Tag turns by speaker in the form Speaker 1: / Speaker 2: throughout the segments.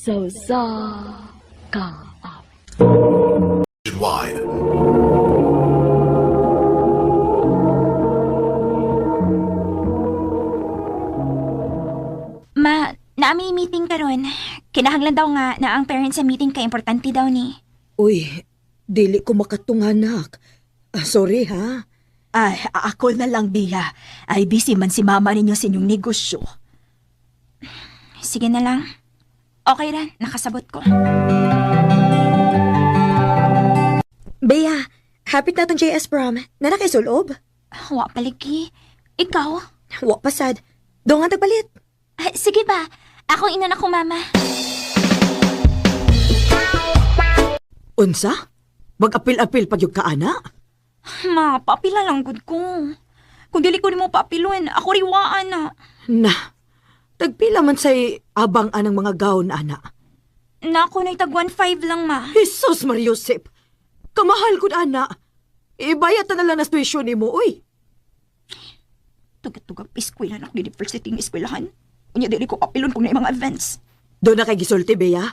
Speaker 1: Sa usa ka awit.
Speaker 2: Wide.
Speaker 3: Ma, naami meeting karon. Kinahanglan daw nga na ang parents sa meeting kay importante daw ni.
Speaker 4: Uy, dili ko makatunganak. Ah, sorry ha.
Speaker 5: Ay, ako na lang, Bea. Ay, busy man si mama ninyo sa inyong negosyo.
Speaker 3: Sige na lang. Okay ra, nakasabot ko.
Speaker 4: Bea, hapit na tong JS prom. Nana kay sulob?
Speaker 3: Wa paligi. Ikaw?
Speaker 4: Wa pasad. Doon nga tagpalit.
Speaker 3: Ah, sige ba? Ako ina na ko, mama.
Speaker 4: Unsa? Mag-apil-apil pag yung kaana?
Speaker 3: Ma, paapila lang gud ko. Kung dili ko nimo paapilon, ako riwaan na.
Speaker 4: Na, tagpila man say abang anang mga gown, ana.
Speaker 3: Nako na'y tag 1.5 lang, ma.
Speaker 4: Jesus Mariosep! Kamahal ko ana. Ibayat na lang na tuition nimo, uy.
Speaker 3: Tugag-tugag eskwela na ako university ng eskwelahan. Unya dili ko paapilon kung na mga events.
Speaker 4: Doon na kay gisulti, Bea.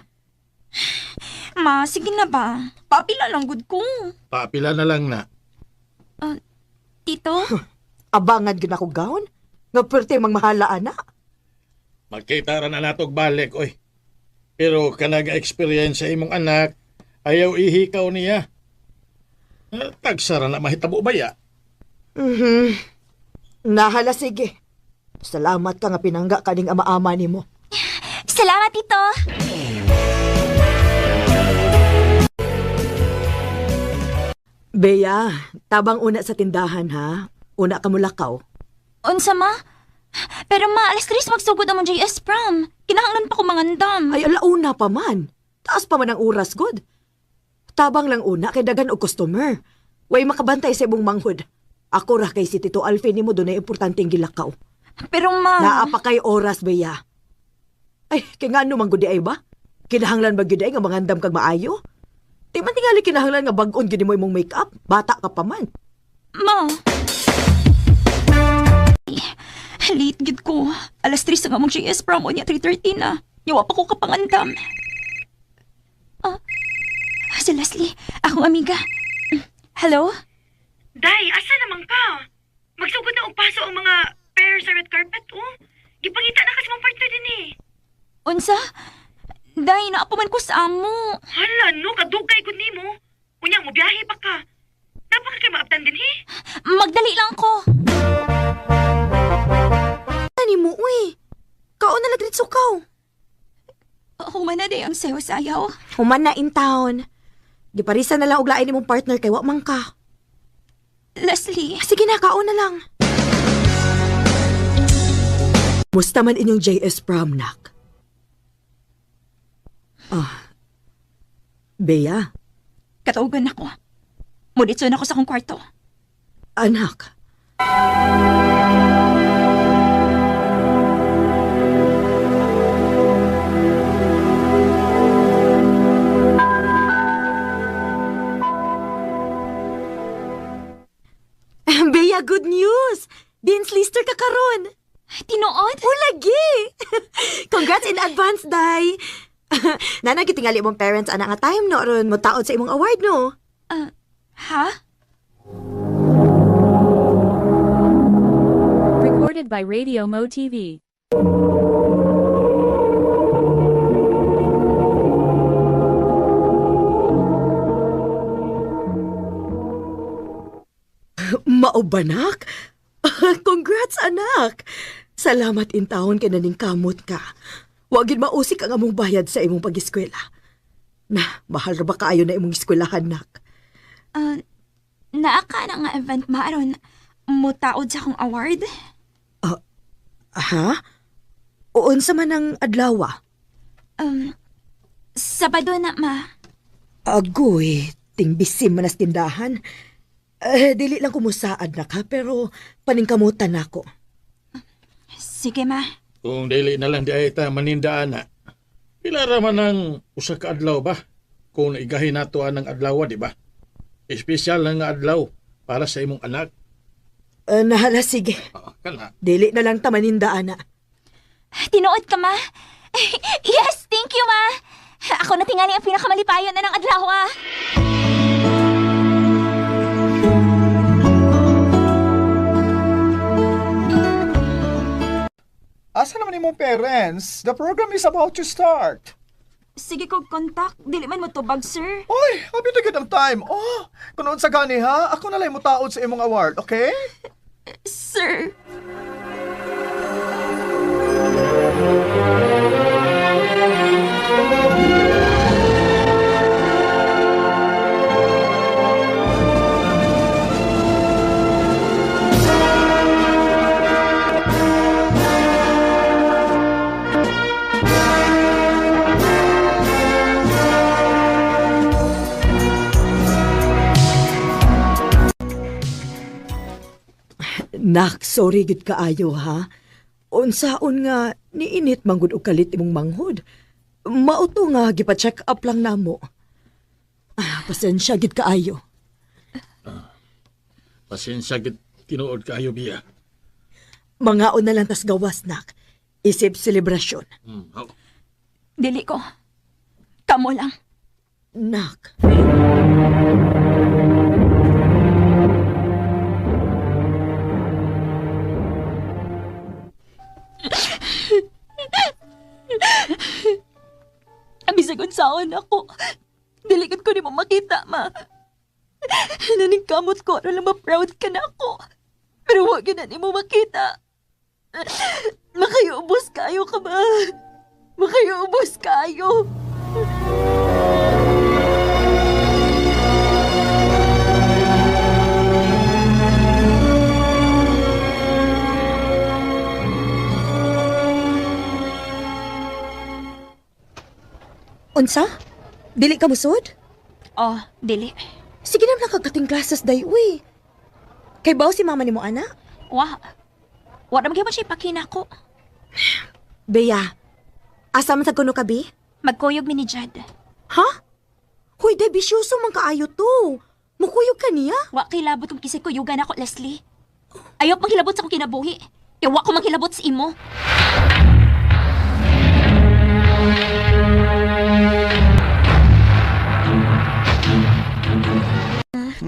Speaker 3: Ma, sige na ba? Paapila lang gud ko.
Speaker 6: Paapila na lang na.
Speaker 3: Tito?
Speaker 4: Abangan gyud ako gown. Nga pwerte mang mahala, ana.
Speaker 6: Magkita ra na natog balik, oy. Pero kanag experience sa imong anak, ayaw ihikaw niya. Eh, Tagsara na mahitabo ba ya?
Speaker 4: Mhm. Nahala, sige. Salamat ka nga pinangga kaning ama-ama nimo.
Speaker 3: Salamat, Tito!
Speaker 4: Bea, tabang una sa tindahan ha. Una ka mulakaw.
Speaker 3: Unsa, ma? Pero ma, alas 3 magsugod ang mong JS prom. Kinahanglan pa ko mangandam.
Speaker 4: Ay, alauna pa man. Taas pa man ang oras, good. Tabang lang una kay daghan og customer. Way makabantay sa imong manghod. Ako ra kay si Tito Alfie nimo dunay importanteng gilakaw.
Speaker 3: Pero ma...
Speaker 4: Naa pa kay oras, Bea. Ay, kay ngano man gud di ay ba? Kinahanglan ba gyud ay nga mangandam kag maayo? Di man tingali kinahanglan nga bag-on gyud nimo imong makeup. Bata ka pa man.
Speaker 3: Ma! Late gid ko. Alas 3 ang among JS prom. Unya 3:30 na. Yawa pa ko kapangandam. Ah, si Leslie, akong amiga. Hello?
Speaker 7: Day, asa naman ka? Magsugod na og paso ang mga pair sa red carpet, oh. Gipangita na kasi mong partner din eh.
Speaker 3: Unsa? Day, naa pa man ko sa amo.
Speaker 7: Hala, no, kadugay gud nimo. Unya mo biyahe pa ka. Napaka kay maabtan din he.
Speaker 3: Magdali lang ko.
Speaker 4: Ani mo, uy. Kaon na lagrit sukaw.
Speaker 3: Human na day ang sayo sayaw.
Speaker 4: Human na in town. Giparisa na lang og lain nimong partner kay wa man ka.
Speaker 3: Leslie,
Speaker 4: Sige na, kaon na lang. Musta man inyong JS prom, nak? Ah. Bea,
Speaker 3: katugan ako. Muditso na ako sa akong kwarto.
Speaker 4: anak. Bea, good news! Dean's Lister ka karon.
Speaker 3: Tinuod?
Speaker 4: Ulagi! Congrats in advance, Day! Nana, gitingali mong parents ana nga time no ron mo taod sa imong award no.
Speaker 3: Ha?
Speaker 8: Recorded by Radio Mo TV.
Speaker 4: Mao ba, nak? Congrats, anak! Salamat in taon kay naning kamot ka. Wa gid mausik ang among bayad sa imong pag-eskwela. Na, mahal ra ba kaayo na imong eskwelahan, nak?
Speaker 3: Uh, naa ka na nga event maaron. Mutaod sa akong award?
Speaker 4: Ha? Uunsa man ang adlaw?
Speaker 3: Um, Sabado na, ma.
Speaker 4: Agoy, tingbisim man as tindahan. Eh, dili lang kumusaad na ka, pero paningkamutan nako.
Speaker 3: Sige, ma.
Speaker 6: Kung dili na lang di ay ta manindaan na. Pila ra man ang usa ka adlaw ba? Kung naigahin nato ang adlaw, di ba? Espesyal lang nga adlaw para sa imong anak.
Speaker 4: Eh, nahala, sige.
Speaker 6: Ah, kana.
Speaker 4: Dili na lang tamaninda, ana.
Speaker 3: Tinuod ka, ma. Yes, thank you, ma. Ako na tingali ang pinakamalipayon na ng adlaw, ah.
Speaker 9: Asa naman imong parents? The program is about to start.
Speaker 3: Sige ko contact, dili man mo tubag, sir.
Speaker 9: Oy, abi na gid ang time. Oh, kuno sa gani ha, ako na lang mutaod sa imong award, okay?
Speaker 3: Sir.
Speaker 4: Nak, sorry gid kaayo ha. Unsaon nga niinit manggod og kalit imong manghod. Mauto nga gipa-check up lang namo. Ah, pasensya gid kaayo.
Speaker 6: Pasensya gid tinuod kaayo biya.
Speaker 4: Mangaon na lang tas gawas nak. Isip selebrasyon.
Speaker 6: Haw.
Speaker 3: Dili ko. Kamo lang.
Speaker 4: Nak.
Speaker 3: Bisag unsaon ako. Dili gud ko nimo makita, ma. Naningkamot ko aron lang ma-proud ka na ako. Pero wa gyud na nimo makita. Makayubos kayo ka ba? Makayubos kayo.
Speaker 4: Unsa? Dili ka musod?
Speaker 3: Oh, dili.
Speaker 4: Sige na nakagating classes day uy. Kay baw si mama nimo ana?
Speaker 3: Wa. Wa ra magyapon siya ipakina ko.
Speaker 4: Bea. Asa man sa kuno ka bi?
Speaker 3: Magkuyog mi ni Jad.
Speaker 4: Ha? Hoy, de bisyoso man kaayo to. Mukuyog ka niya?
Speaker 3: Wa kay labot kung kisay kuyugan ako, Leslie. Ayaw pang hilabot sa akong kinabuhi. Kaya wa ko manghilabot sa imo.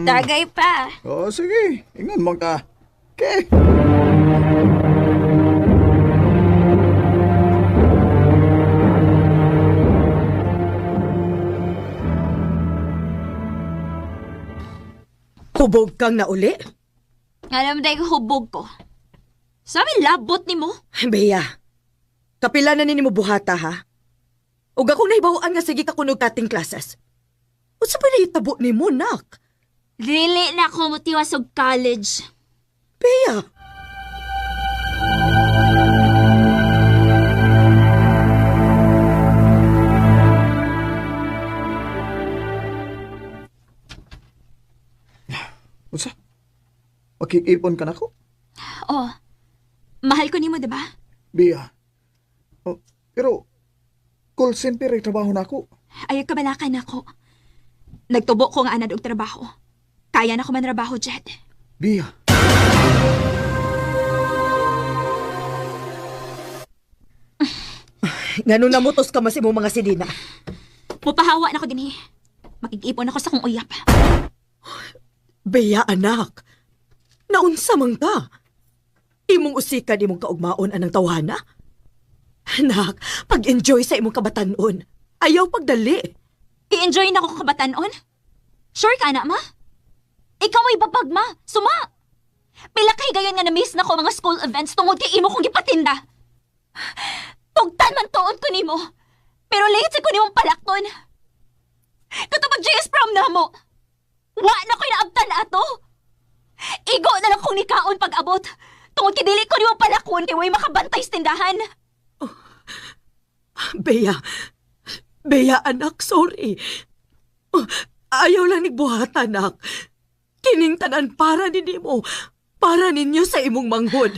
Speaker 3: Tagay pa.
Speaker 9: Oh, sige. Ingon man ka. Okay.
Speaker 4: Hubog kang nauli?
Speaker 3: Alam dahil hubog ko. Sabi labot ni mo.
Speaker 4: Bea, kapila na nini mo buhata ha? Ug akong nahibaw-an nga sige ka kunog kating classes. Unsa pa nahitabo nimo, nak?
Speaker 3: Dili na ako motiwas og college.
Speaker 4: Bea!
Speaker 9: Unsa? Makikipon ka nako?
Speaker 3: Oh, mahal ko nimo, diba?
Speaker 9: Bia. Oh, pero call center ay trabaho nako.
Speaker 3: Ayaw kabalakan ako. Nagtubo ko nga anad og trabaho. Kaya na ko man trabaho, Jed.
Speaker 9: Bia.
Speaker 4: Ngano namutos ka mas imong mga sidina?
Speaker 3: Mupahawa na ko dinhi. Makig-ipon ako sa kong uyap.
Speaker 4: Bea, anak. Naunsa man ka? Imong usikan imong kaugmaon anang tawhana? Anak, pag-enjoy sa imong kabatanon. Ayaw pagdali.
Speaker 3: I-enjoy na ko kabatanon? Sure ka na, ma? Ikaw ay babag, ma. Suma! Pila kay gayon nga na-miss na ko mga school events tungod kay imo kong gipatinda. Tugtan man tuod ko nimo. Pero late sa ko nimong palakton. Katubag JS prom na mo. Wa na ko'y naabtan ato. Igo na lang kong nikaon pag-abot. Tungod kay dili ko nimo palakon kay way makabantay sa tindahan.
Speaker 4: Bea, Bea anak, sorry. Oh, ayaw lang nigbuhat, anak. Kining tanan para ni nimo, para ninyo sa imong manghod.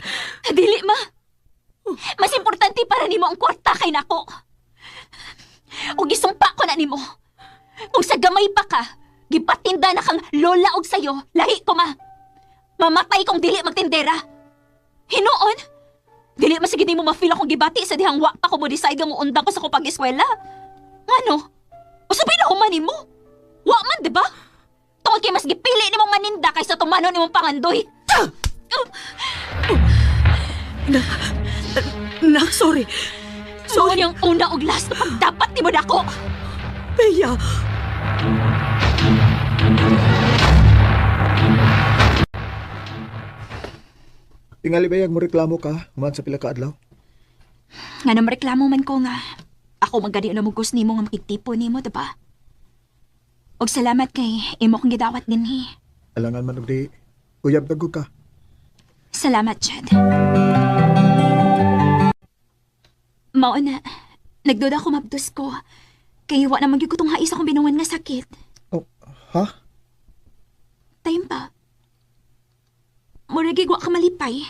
Speaker 3: Dili, ma. Mas importante para nimo ang kwarta kay nako. O gisumpa ko na nimo. Kung sa gamay pa ka, gipatinda na kang lola og sayo, lahi ko ma. Mamatay kong dili magtindera. Hinuon, Dili man sige nimo ma-feel akong gibati sa dihang wa pa ko mo decide nga muundang ko sa akong pag-eskwela. Ngano? Usabay na human nimo. Wa man, di ba? Tungod kay mas gipili nimong maninda kaysa tumano nimong pangandoy.
Speaker 4: Nak, sorry.
Speaker 3: Sorry ang una og last na pagdapat nimo nako.
Speaker 4: Bea.
Speaker 9: Tingali bayag mo reklamo ka, human sa pila ka adlaw.
Speaker 3: Nga na mareklamo man ko nga. Ako magani na mugos nimo nga makigtipo nimo, di ba? Og salamat kay imo kong gidawat dinhi.
Speaker 9: Alangan man og di, uyab kag ka.
Speaker 3: Salamat, Chad. Mao na, nagduda ko mabdos ko. Kay wa na magyud ko tong hais akong binungan nga sakit.
Speaker 9: Oh, ha?
Speaker 3: Time pa. Murag wa ka malipay.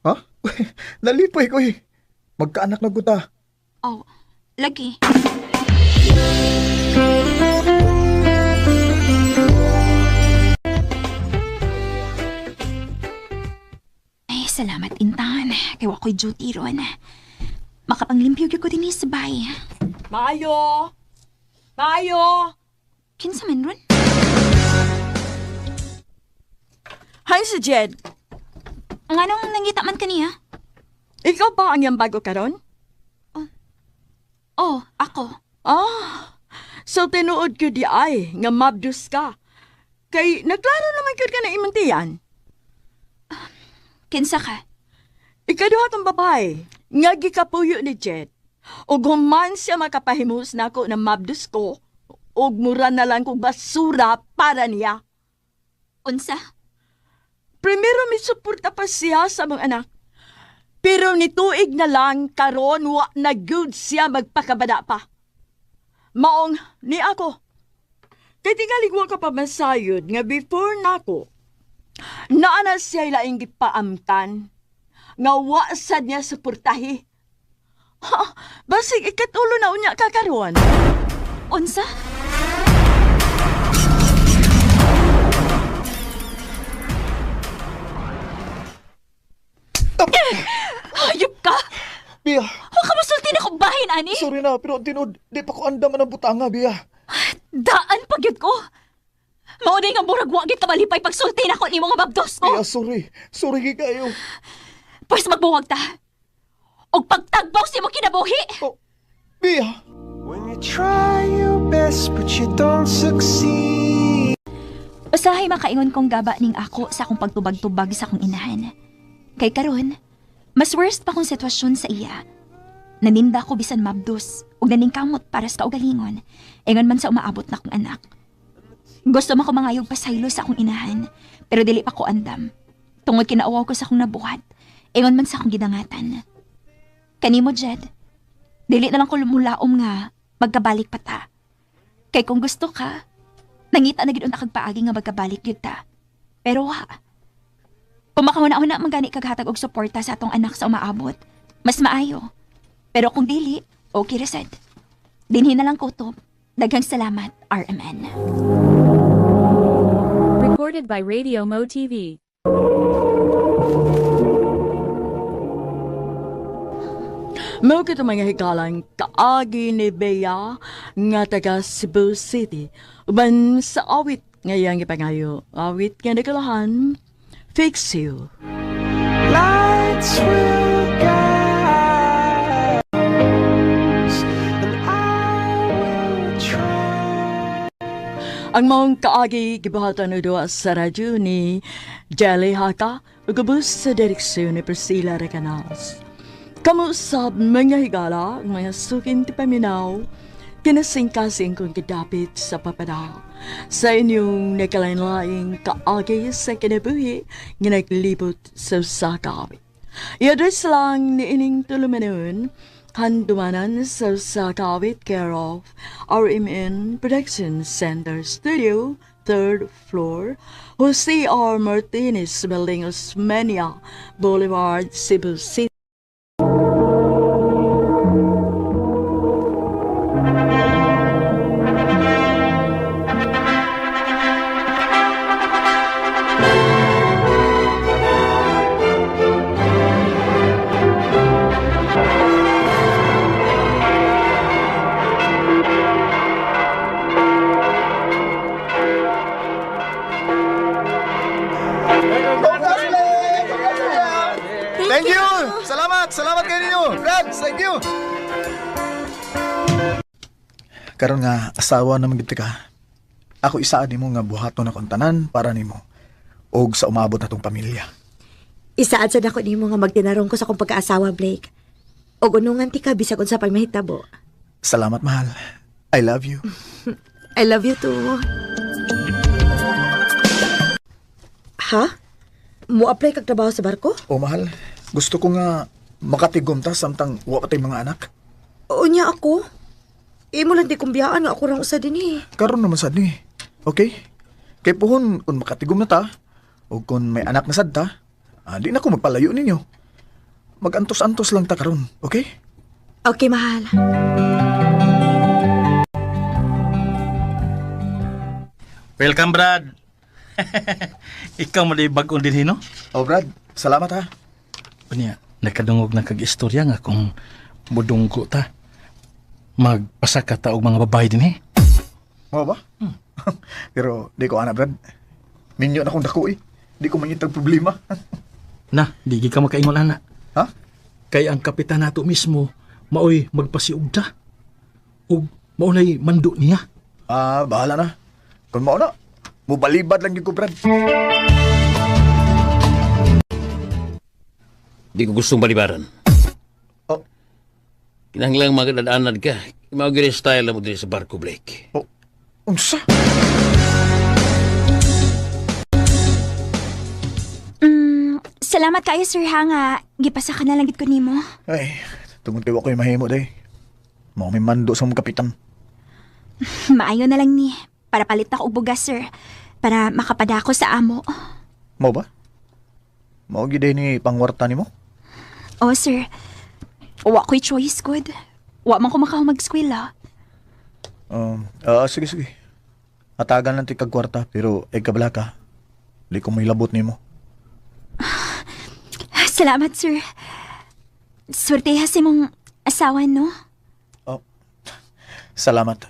Speaker 9: Ha? Nalipay ko eh. Magkaanak na guta.
Speaker 3: Oh, lagi. Ay, salamat, Intan. Kay wa ko'y duty ron. Makapanglimpyo gyud ko dinhi sa bay.
Speaker 4: Mayo! Mayo!
Speaker 3: Kinsa man ron?
Speaker 4: Hi, si Jed.
Speaker 3: Nganong nangita man kaniya?
Speaker 4: Ikaw ba ang iyang bago karon?
Speaker 3: Oh, ako.
Speaker 4: Ah, so tinuod ko di ay nga mabdus ka. Kay naglaro naman gyud ka na imong tiyan.
Speaker 3: Kinsa ka?
Speaker 4: Ikaduha tong babae nga gikapuyo ni Jed. Ug human siya makapahimus nako na mabdus ko ug mura na lang kog basura para niya.
Speaker 3: Unsa?
Speaker 4: Primero misuporta pa siya sa mga anak. Pero nituig na lang karon wa na good siya magpakabada pa. Maong ni ako. Kay tingali wa ka pa masayod nga before nako. Naa na siya laing gipaamtan nga wa sad niya suportahi. Ha, basig ikatulo na unya ka karon.
Speaker 3: Unsa? Hayop ka!
Speaker 9: Bea,
Speaker 3: Huwag ka masulti na kong bahin, ani!
Speaker 9: sorry na, pero tinud, di pa ko andam ang butanga, Bea.
Speaker 3: Daan pa gyud ko! Maunay nga murag wa gyud ka malipay pagsulti na ko nimo nga mabdos ko.
Speaker 9: Bea, sorry. Sorry gid kayo.
Speaker 3: Pwes magbuwag ta. Og pagtagbaw sa imong kinabuhi.
Speaker 9: Oh, Bea.
Speaker 10: When you try your best but you don't succeed.
Speaker 3: Usahay makaingon kong gaba ning ako sa akong pagtubag-tubag sa akong inahan. Kay karon, mas worst pa kong sitwasyon sa iya. Naninda ko bisan mabdos ug naningkamot para sa kaugalingon, ingon man sa umaabot na akong anak. Gusto man ko mangayog pasaylo sa akong inahan, pero dili pa ko andam. Tungod kinaawaw ko sa akong nabuhat, ingon man sa akong gidangatan. Kanimo, Jed, dili na lang ko lumulaom nga magkabalik pa ta. Kay kung gusto ka, nangita na gid unta kag paagi nga magkabalik gyud ta. Pero wa. Kung makahuna-huna man gani kag hatag og suporta sa atong anak sa umaabot, mas maayo. Pero kung dili, okay ra sad. Dinhi na lang kutob. Daghang salamat, RMN.
Speaker 8: Recorded by Radio Mo TV.
Speaker 4: Mao kito mga higalang kaagi ni Bea nga taga Cebu City. Uban sa awit nga iyang ipangayo. Awit nga nagalahan, Fix You.
Speaker 10: Lights will guide us, and I will try.
Speaker 4: Ang maong kaagi gibuhatan o duwa sa radyo ni Jelly Haka ug ubos sa direksyon ni Priscilla Recanals. Kamo sa mga higala, mga sukin ti paminaw, kinasingkasing kong gidapit sa papadal. Sa inyong nagkalain-laing kaagi sa kinabuhi nga naglibot sa usa ka awit. I-address lang ni ining tulumanon, handumanan sa usa ka awit care of RMN Production Center Studio, third floor, Jose R. Martinez Building, Osmeña Boulevard, Cebu City.
Speaker 9: Thank you. Salamat, salamat kayo ninyo. Brad, thank you. Karon nga asawa na gid ka. Ako isaad nimo nga buhaton akong tanan para nimo og sa umabot natong pamilya.
Speaker 4: Isaad sad ako nimo nga magtinarong ko sa akong pagkaasawa, Blake. Og unungan ti ka bisag unsa pay mahitabo.
Speaker 9: Salamat, mahal. I love you.
Speaker 4: I love you too. Ha? Mo-apply kag trabaho sa barko?
Speaker 9: O mahal, gusto ko nga makatigom ta samtang wa pa tay mga anak.
Speaker 4: Unya ako. Imo lang di kumbiyaan nga ako rang usa din eh.
Speaker 9: Karon naman sad ni. Okay? Kay puhon kung makatigom na ta o kung may anak na sad ta, di na ko magpalayo ninyo. Magantos-antos lang ta karon, okay?
Speaker 4: Okay, mahal.
Speaker 6: Welcome, Brad. Ikaw mo di bagong din no?
Speaker 9: Oh Brad, salamat ha.
Speaker 6: Unya, nakadungog na kag-istorya nga kung budunggo ta. Magpasa ka ta og mga babae din eh.
Speaker 9: Mo ba? Pero di ko ana Brad. Minyo na kong dako eh. Di ko mangitag problema.
Speaker 6: Na, di gid ka makaingon ana.
Speaker 9: Ha?
Speaker 6: Kay ang kapitan nato mismo maoy magpasiugda. Ug maunay mando niya.
Speaker 9: Ah, bahala na. Kung mao na, mubalibad lang gyud ko Brad.
Speaker 11: Di ko gustong balibaran.
Speaker 9: Oh.
Speaker 11: Kinahanglang magdadaanad ka. Mao gyud ang style mo diri sa barko, Blake.
Speaker 9: Oh, unsa?
Speaker 3: Salamat kayo, sir, ha, nga gipasa ka na lang gid ko nimo.
Speaker 9: Ay, tungod kay wa ko'y mahimo day. Mao may mando sa mong kapitan.
Speaker 3: Maayo na lang ni. Para palit ako og bugas, sir. Para makapadako sa amo.
Speaker 9: Mao ba? Mao gyud ni pangwarta nimo?
Speaker 3: Oh, sir. Wa ko'y choice, good. Wa man ko makahumag-eskwela.
Speaker 9: Sige sige. Hatagan lang ti kag kwarta pero ay kabala ka. Di ko may labot nimo.
Speaker 3: Salamat, sir. Swerteha sa imong asawa, no?
Speaker 9: Oh. Salamat.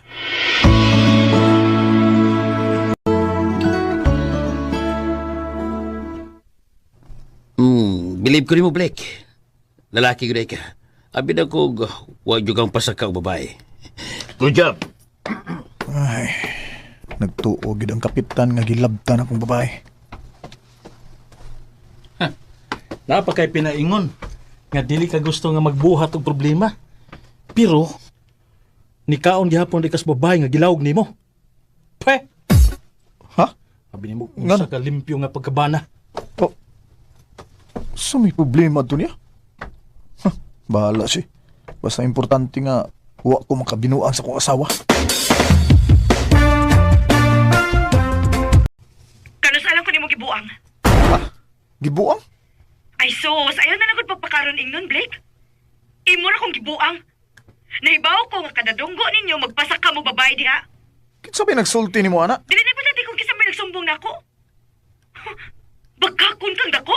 Speaker 11: Believe ko nimo, Blake. Lalaki gyud ka. Abi na ko wa gyud kang pasaka og babae. Good job.
Speaker 9: Ay, nagtuo gid ang kapitan nga gilabtan akong babae.
Speaker 6: Napakay pinaingon nga dili ka gusto nga magbuhat og problema. Pero nikaon gihapon di kas babae nga gilawog nimo. Pe,
Speaker 9: Ha?
Speaker 6: abi nimo
Speaker 9: Ngano?
Speaker 6: unsa ka limpyo nga pagkabana.
Speaker 9: Oh. So may problema to niya? Huh, bahala siya. Basta importante nga wa ko makabinuang sa akong asawa.
Speaker 7: Kanus alam ko nimo gibuang.
Speaker 9: Gibuang?
Speaker 7: Ay sus, ayaw na nagud pagpakaron ingnon, Blake. Imo ra kong gibuang. Nahibaw ko nga kadadunggo ninyo magpasak ka mo babae diha.
Speaker 9: Kinsa may nagsulti nimo ana?
Speaker 7: Dili na pala kung kinsa may nagsumbong nako. Bagkakon kang dako.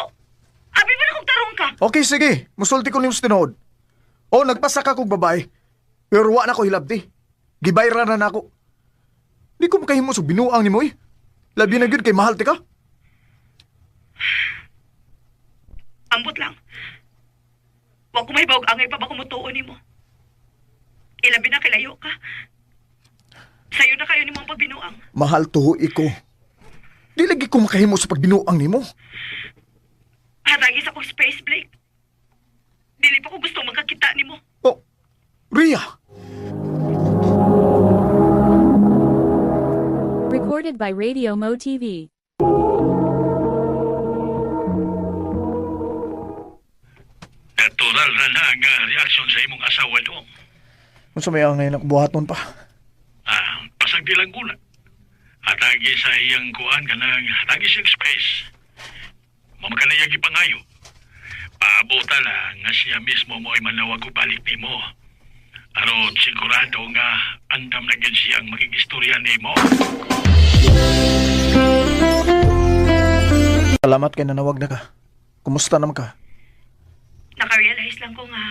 Speaker 7: Abi mo na kong tarong ka.
Speaker 9: Okay, sige. Musulti ko nimo sa tinuod. O, nagpasa ka kog babae. Pero wa na ko hilabti. Gibayra na nako. Di ko makahimo sa binuang nimo eh. Labi na gyud kay mahal ti ka.
Speaker 7: Ambot lang. Wa ko mahibawg angay pa ba kumutuo nimo. Ilabi na kilayo ka. Sayo na kayo nimo ang pagbinuang.
Speaker 9: Mahal tuho iko. Di lagi ko makahimo sa pagbinuang nimo.
Speaker 7: Hatagi sa kong space, Blake. Dili pa ko gusto makakita nimo.
Speaker 9: Oh, Ria!
Speaker 8: Recorded by Radio Mo TV.
Speaker 6: Natural ra na nga reaksyon sa imong asawa doon.
Speaker 9: Unsa may angay nakbuhaton pa?
Speaker 6: Ah, pasag di lang guna. Atagi sa iyang kuan kanang atagi siyang space. Mamakanaya gipangayo. Paabota lang nga siya mismo mo'y manawag og balik nimo. Aron sigurado nga andam na gyud siyang maging istorya nimo.
Speaker 9: Salamat kay nanawag na ka. Kumusta naman ka?
Speaker 7: Nakarealize lang ko nga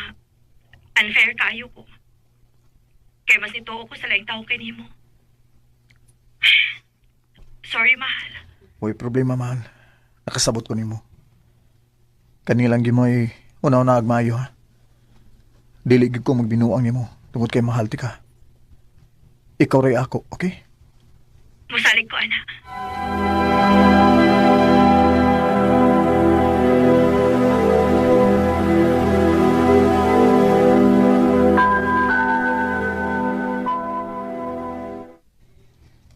Speaker 7: unfair kayo ko. Kay mas nituo ko sa laing tao kay nimo. Sorry, mahal.
Speaker 9: Way problema, mahal. Nakasabot ko nimo. Kanilang gimoy una-una agmayo ha. Dili gid ko magbinuang nimo tungod kay mahal ti ka. Ikaw ray ako, okay?
Speaker 7: Musalig ko, anak.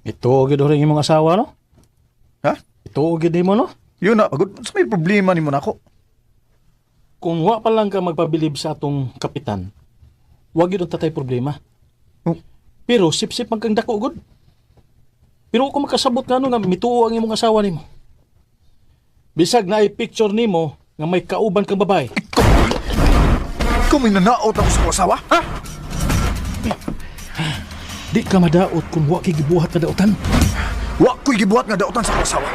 Speaker 11: Ito gid rin imong asawa no?
Speaker 9: Ha?
Speaker 11: Ito gid nimo no?
Speaker 9: Yun na, pagod. Sa may problema nimo nako.
Speaker 11: Kung wa pa lang ka magpabilib sa atong kapitan, wa gyud ang tatay problema.
Speaker 9: Oh.
Speaker 11: Pero sip-sip man kang dako gud. Pero ako makasabot nga no nga mituo ang imong asawa nimo. Bisag na picture nimo nga may kauban kang babae.
Speaker 9: Ikaw may nanaot ako sa akong asawa, ha?
Speaker 11: Di ka madaot kung wa kay gibuhat nga daotan.
Speaker 9: Wa ko'y gibuhat nga daotan sa akong asawa.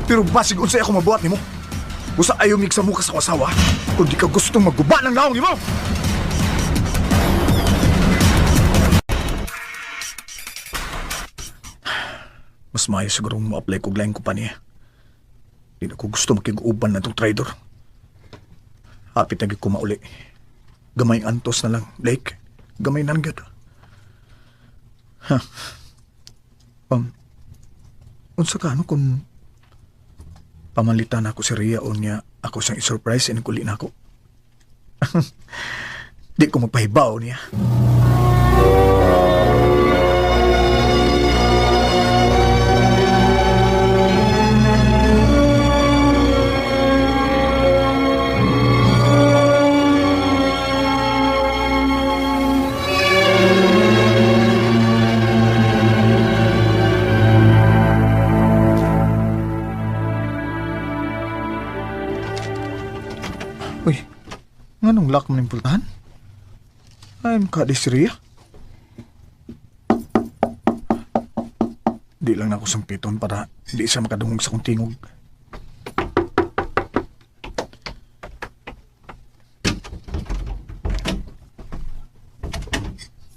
Speaker 9: Pero basig unsay ako mabuhat nimo. Busa ayaw migsa mo ka sa akong asawa kung di ka gustong magguba ng naong nimo. Mas maayo siguro mo-apply kog laing kumpanya. Di na ko gusto makig-uban na tong trader. Hapit na gyud ko mauli. Gamay antos na lang, Blake. Gamay na lang gyud. Ha. Unsa ka ano kung pamalitan ako si Rhea o niya ako siyang i-surprise ining uli na ako. Di ko magpahibaw niya. Uy, nganong lock man yung pultahan? Ay, makadi si Rhea. Di lang na ako sampiton para di siya makadungog sa kong tingog.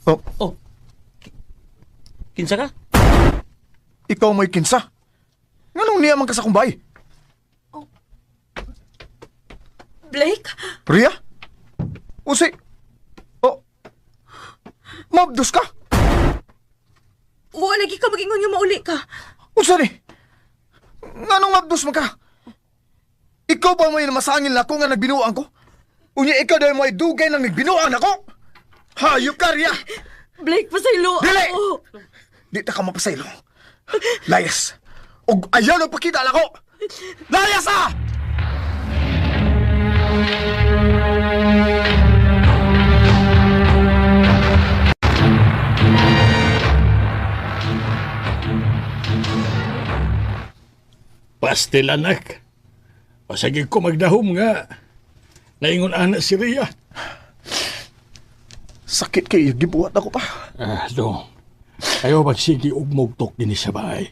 Speaker 9: Oh,
Speaker 11: Oh. Kinsa ka?
Speaker 9: ikaw mo'y kinsa. Nganong niya man ka sa kumbay?
Speaker 4: Blake?
Speaker 9: Rhea? Usi? Oh, mabdos ka?
Speaker 4: Wa lagi ka magingon nga mauli ka.
Speaker 9: Unsa ni? Nganong mabdos man ka? Ikaw pa may namasangil nako nga nagbinuang ko? Unya ikaw dahil mo ay dugay nang nagbinuang nako? Hayop ka, Rhea!
Speaker 4: Blake, pasaylo
Speaker 9: Dili!
Speaker 4: ako.
Speaker 9: Di ta ka mapasaylo. Layas! Og ayaw na pakita nako! Layas ah!
Speaker 6: Pastil anak. Pasagig ko magdahom nga. Naingon ana si Rhea.
Speaker 9: Sakit kay gibuhat ako pa.
Speaker 6: Ah, dong. Ayaw magsigi og mugtok dinhi sa bahay.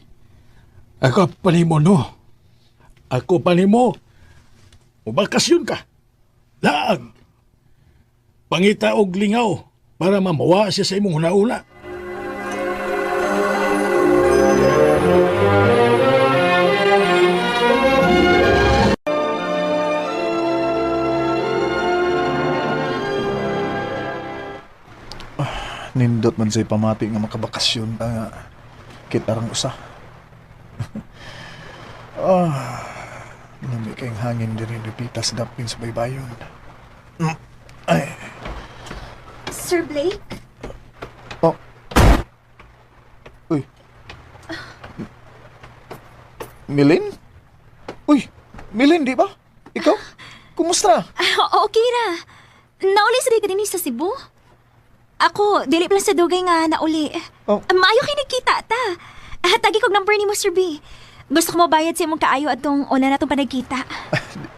Speaker 6: Ako pa nimo no. Ako pa nimo. Mubakasyon ka. Laag. Pangita og lingaw para mamawa siya sa imong hunauna.
Speaker 9: Nindot man say pamati nga makabakasyon ta nga kita rang usa. Ah, lami kayong hangin diri dipita sa dapin sa baybayon. Ay,
Speaker 3: Sir Blake?
Speaker 9: oh. Uy. Milin? Uy, Milin, di ba? Ikaw? Kumusta?
Speaker 3: Ah, okay ra. Nauli sa di ka din sa Cebu? Ako, dili pa lang sa dugay nga nauli.
Speaker 9: Oh.
Speaker 3: Maayo kay nagkita ta. Ah, tagi kog number ni mo, Sir B. Gusto ko mobayad sa imong kaayo atong una natong panagkita.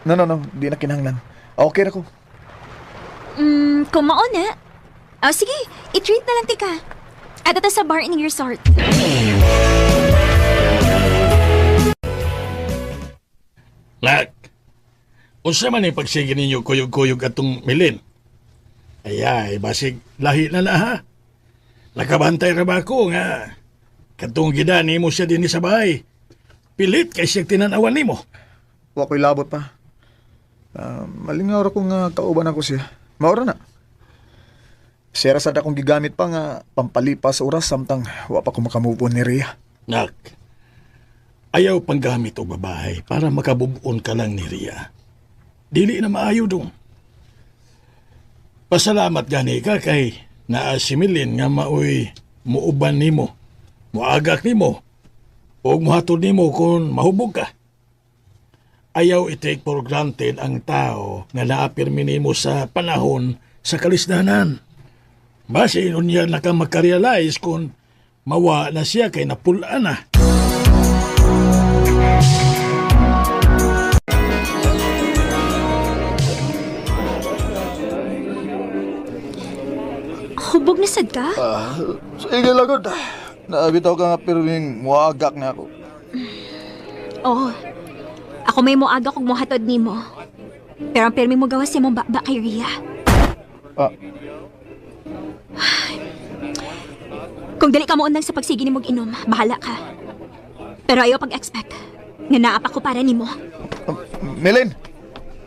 Speaker 9: No, no, no. Di na kinahanglan. Okay ra ko.
Speaker 3: Kung mao na. Oh, sige, i-treat na lang tika. Adto ta sa bar in resort.
Speaker 6: Nak, unsa man ang pagsige ninyo kuyog-kuyog atong milin? Ay, basig lahi na na ha. Nakabantay ra ba ako nga katong gida nimo siya dinhi sa bahay. Pilit kay siyang tinanawan nimo.
Speaker 9: Wa ko'y labot pa. Malingaw ra ko nga kauban ako siya. Maura na. Siya ra sad akong gigamit pa nga pampalipas sa oras samtang wa pa ko makamove on ni Rhea.
Speaker 11: Nak, ayaw panggamit og babae para makabubuon ka lang ni Ria. Dili na maayo dong. Pasalamat gani ka kay naa si Milin nga maoy muuban nimo, muagak nimo, ug muhatod nimo kung mahubog ka. Ayaw i-take for granted ang tao nga naapirmi nimo sa panahon sa kalisdanan. Base unya na ka makarealize kung mawa na siya kay napulaan na.
Speaker 3: Hubog na sad ka?
Speaker 9: Sige lagod. Naabitaw ka nga pirming muagak na ako.
Speaker 3: Oo. Ako may moaga kog mohatod nimo. Pero ang pirmi mo gawas imong baba kay Rhea.
Speaker 9: Ah.
Speaker 3: Kung dili ka mo undang sa pagsige nimo og inom, bahala ka. Pero ayaw pag-expect nga naa pa ko para nimo.
Speaker 9: Melin!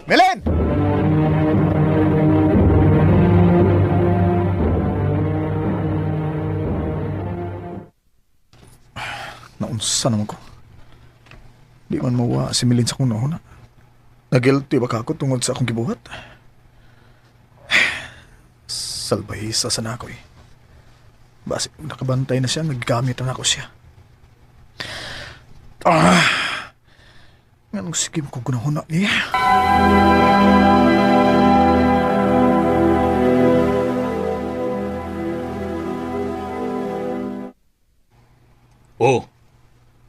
Speaker 9: Melin! Naunsa naman ko. Di man mawa si Melin sa akong nahuna. Nagilty ba ka ako tungod sa akong gibuhat? Salbahisa sa na ako eh. Basi nakabantay na siya, naggamit na ako siya. Ah! Nganong sige mo kong gunahuna niya?
Speaker 11: Oh,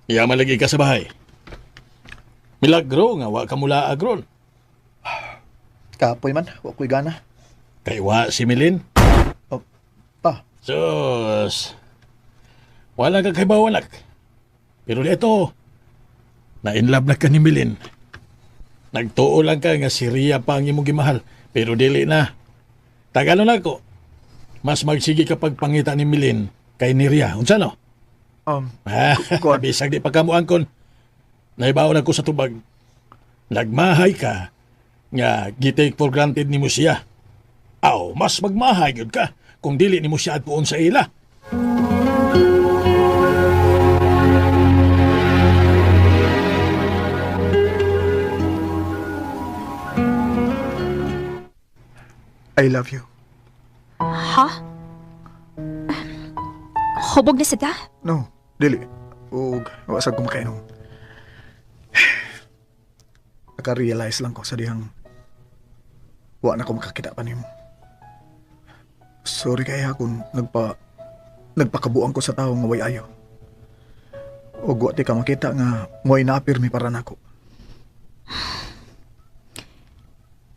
Speaker 11: yaman lagi ka sa bahay. Milagro nga wa ka mula agron.
Speaker 9: Kapoy man, wa ko'y gana.
Speaker 11: Kay wa si Milin.
Speaker 9: Oh, pa,
Speaker 11: Sus. Wala ka kay bawanak. Pero ito, na in love na ka ni Milin. Nagtuo lang ka nga si Ria pa ang imong gimahal, pero dili na. Tagalo na ko. Mas magsige ka pagpangita ni Milin kay ni Ria. Unsa no? Ah,
Speaker 9: Kuan.
Speaker 11: bisag di pa kamo angkon. Naibaon ako sa tubag. Nagmahay ka nga gitake for granted nimo siya. Aw, mas magmahay gyud ka kung dili nimo siya adtuon sa ila.
Speaker 9: I love you.
Speaker 3: Ha? Hubog na sad ka?
Speaker 9: No, dili. Ug wa sad ko makainom. Naka-realize lang ko sa dihang wa na ko makakita pa nimo. Sorry kaya kung nagpakabuang ko sa tawo nga way ayo. Ug wa ti ka makita nga mo'y naapirmi para nako.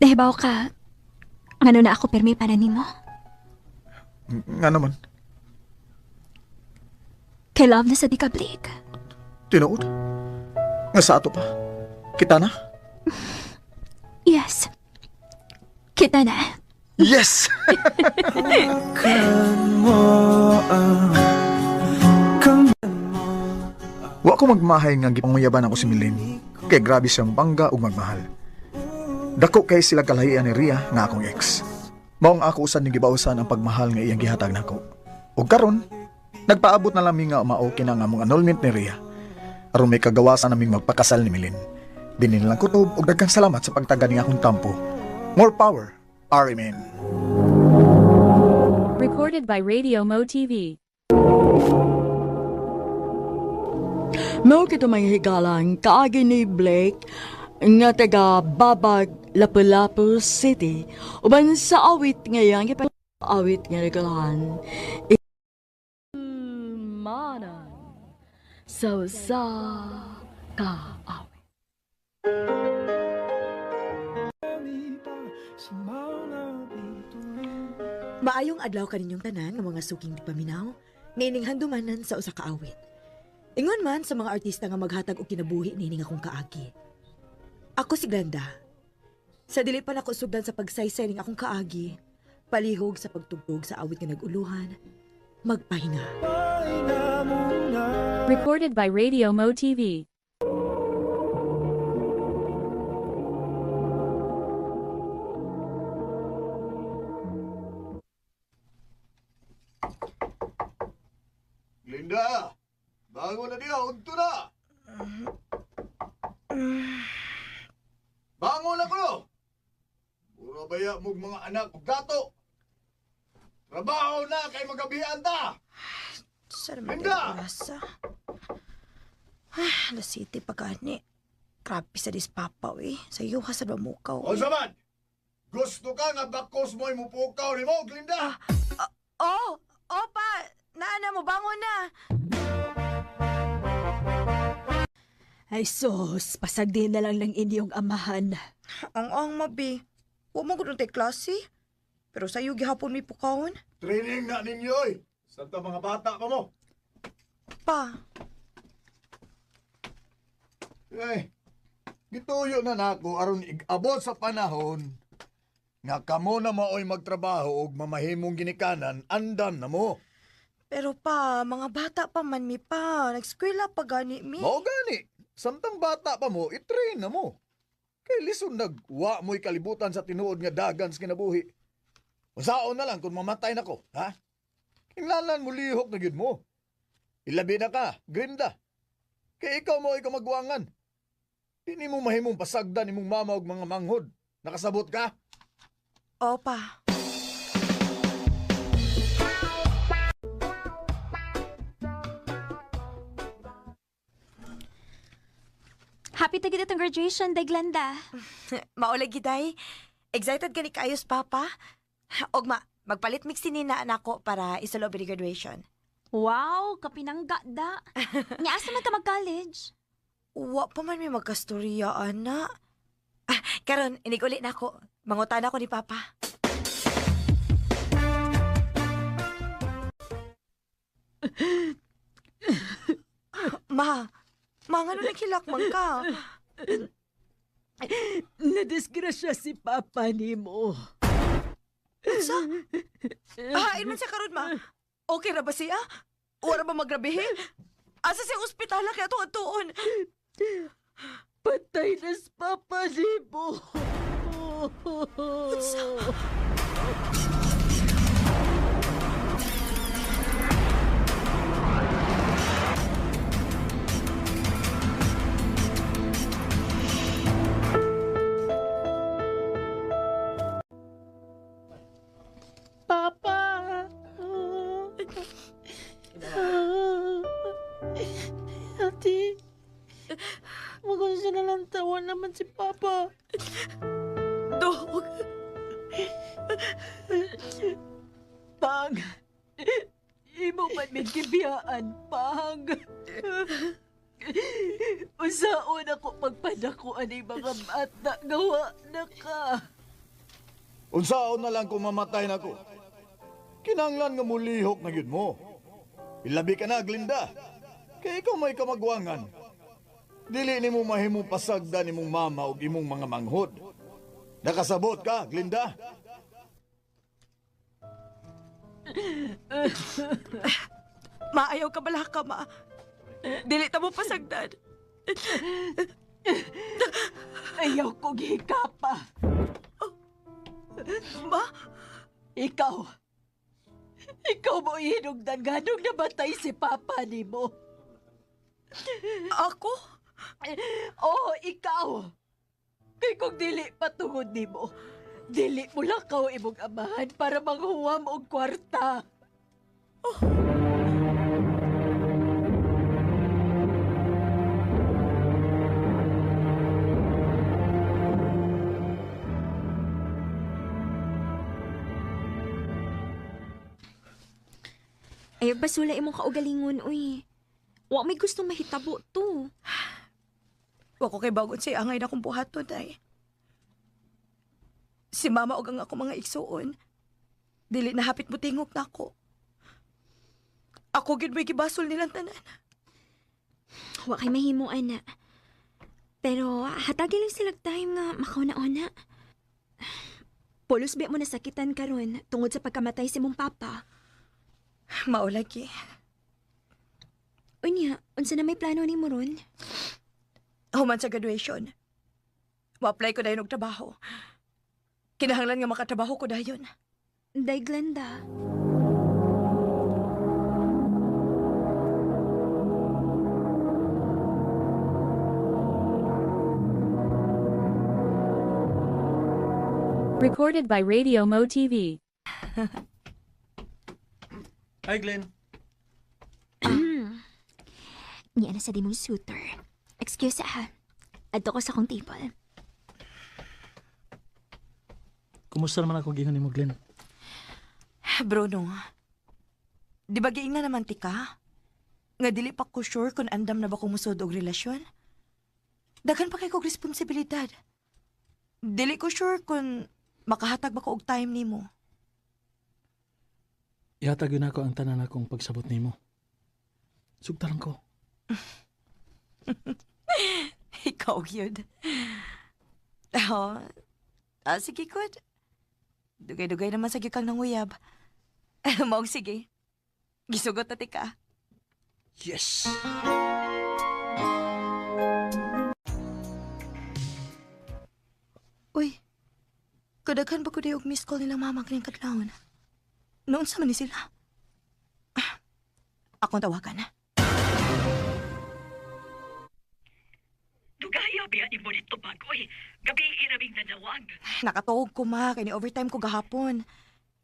Speaker 3: Nahibaw ka. Ngano na ako pirmi para nimo?
Speaker 9: Nga naman,
Speaker 3: Kay love na sa di ka, Blake.
Speaker 9: tinuod. Nga sa ato pa. Kita na?
Speaker 3: Yes. Kita na.
Speaker 9: Yes! Wa ko magmahay nga gipanguyaban ako si Milene. Kay grabe siyang bangga ug magmahal. Dako kay sila kalahian ni Ria nga akong ex. Maong ako usan ni gibausan ang pagmahal nga iyang gihatag nako. Ug karon, nagpaabot na lami nga maoki na nga among annulment ni Ria. Aron may kagawasan naming magpakasal ni Milene. Dinin lang kutob ug daghang salamat sa pagtaga ni akong tampo. More power, RMN.
Speaker 8: Recorded by Radio Mo TV.
Speaker 4: Mao kito may higalang kaagi ni Blake nga taga Babag, Lapu-Lapu City. Uban sa awit ngayang awit nga nagalahan.
Speaker 1: Manan sa usa ka awit.
Speaker 4: Maayong adlaw kaninyong tanan nga mga suking di paminaw, niining handumanan sa usa ka awit. Ingon man sa mga artista nga maghatag og kinabuhi niining akong kaagi. Ako si Glenda. Sa dili pa nako sugdan sa pagsaysay ning akong kaagi, palihog sa pagtugtog sa awit nga nag-uluhan, magpahinga.
Speaker 8: Recorded by Radio Mo TV.
Speaker 2: Glinda! Bangon na diha, udto na! Bangon na kuno! Puro baya mong mga anak ug dato! Trabaho na kay magabian ta!
Speaker 4: Sa naman
Speaker 2: Linda!
Speaker 4: oras, ah. Ah, alas 7 pa gani. Grabe sa dis papa, eh. Sa iyo, hasad ba mukaw,
Speaker 2: O
Speaker 4: eh.
Speaker 2: saman! Gusto ka nga bakos mo'y mupukaw ni mo, Glinda!
Speaker 4: Oh! Oh, pa! Naana mo, bangon na!
Speaker 5: Ay sus, pasagdi na lang ng inyong amahan.
Speaker 4: Ang ang mabi. Wa mo gudong tay klase. Pero sa iyo gihapon may pukawon.
Speaker 2: Training na ninyo, eh! Santa mga bata pa mo!
Speaker 4: Pa,
Speaker 2: Eh, gituyo na nako aron igabot sa panahon nga kamo na maoy magtrabaho og mamahimong ginikanan, andam na mo.
Speaker 4: pero pa, mga bata pa man mi pa. Nagskwela pa gani mi.
Speaker 2: Mao gani, samtang bata pa mo, itrain na mo. Kay lison nagwa mo'y kalibutan sa tinuod nga dagan sa kinabuhi. Usaon na lang kung mamatay nako, ha? Kinlalan mo lihok na gyud mo. Ilabi na ka, Grinda. Kay ikaw mo ay kamagwangan. Di nimo mahimong pasagdan imong mama og mga manghod. Nakasabot ka?
Speaker 4: Oh, pa.
Speaker 3: Happy ta gid itong graduation, Day Glenda.
Speaker 4: Maulag giday. Excited gani kaayos papa. Ogma, magpalit mix ni na anak ko para isulob ni graduation.
Speaker 3: Wow, kapinangga da. Nga asa man ka mag-college?
Speaker 4: Wa pa man may magkastorya, ana. Ah, karon inig-uli na ako. Mangutan ako ni Papa. Ma, ma, ngano naghilak man ka?
Speaker 5: Nadisgrasya si Papa nimo.
Speaker 4: Unsa? Hain man siya karon ma. Okay ra ba siya? Wala ba magrabihe? Asa siya ospital kaya tuon tuon?
Speaker 5: Patay na si Papa nimo.
Speaker 4: Unsa?
Speaker 5: Papa! Ate, magusto na lang tawa naman si Papa.
Speaker 4: Dog.
Speaker 5: Pang! Imo man may gibiyaan, Pang! Usaon ako pagpadako ani mga bata, gawa na ka.
Speaker 2: Unsaon na lang kung mamatay nako. Kinanglan nga mulihok na gyud mo. Ilabi ka na, Glinda. Kay ikaw may kamagwangan. Dili nimo mahimong pasagdan imong mama ug imong mga manghod. Nakasabot ka, Glinda.
Speaker 4: Maayaw ka bala ka, ma. Dili ta mo pasagdan.
Speaker 5: Ayaw ko gihikapa.
Speaker 4: Ma,
Speaker 5: Ikaw. Ikaw mo hinugdan nganong namatay si Papa nimo.
Speaker 4: ako?
Speaker 5: Oo, ikaw. Kay kung dili patungod nimo, dili mo lakaw imong amahan para manghuwam og kwarta.
Speaker 3: Ayaw basula imong kaugalingon, uy. Wa may gustong mahitabo to.
Speaker 4: Wa ko kay bagon sa angay na akong buhaton ay. Si mama og ang ako mga igsuon. Dili na hapit mo tingog na ako. Ako gid mo'y gibasol nilang tanan.
Speaker 3: Wa kay mahimo, ana. Pero hatagi lang sila time nga makauna-una. Pulos ba mo nasakitan karon tungod sa pagkamatay si mong papa?
Speaker 4: Maulagi.
Speaker 3: Unya, unsa na may plano nimo ron?
Speaker 4: Human sa graduation. Mo-apply ko dayon og trabaho. Kinahanglan nga makatrabaho ko dayon.
Speaker 3: Day Glenda.
Speaker 8: Recorded by Radio Mo TV.
Speaker 9: Hi, Glenn.
Speaker 3: Niya na sa di mong suitor. Excuse ha. Adto ko sa akong table.
Speaker 11: Kumusta naman ako gihan nimo, Glenn?
Speaker 4: Bruno, di ba giing na naman ti ka? Nga dili pa ko sure kung andam na ba kung musod og relasyon. Daghan pa kay kog responsibilidad. Dili ko sure kung makahatag ba ko og time nimo.
Speaker 11: Ihatag yun ako ang tanan akong pagsabot nimo. Sugtaran ko.
Speaker 4: Ikaw yun. Oh, sige, good. Dugay-dugay naman sa gyud kang nanguyab. Maong sige. Gisugot na ti ka.
Speaker 9: Yes!
Speaker 4: Uy, kadaghan ba ko og miss call nilang mama kaning kadlawon? Noon sa man ni sila. Ah, akong tawagan.
Speaker 7: Dugaya biya ni mo nito bagoy. Gabi iraming nanawag.
Speaker 4: Nakatuog ko ma, kay ni overtime ko gahapon.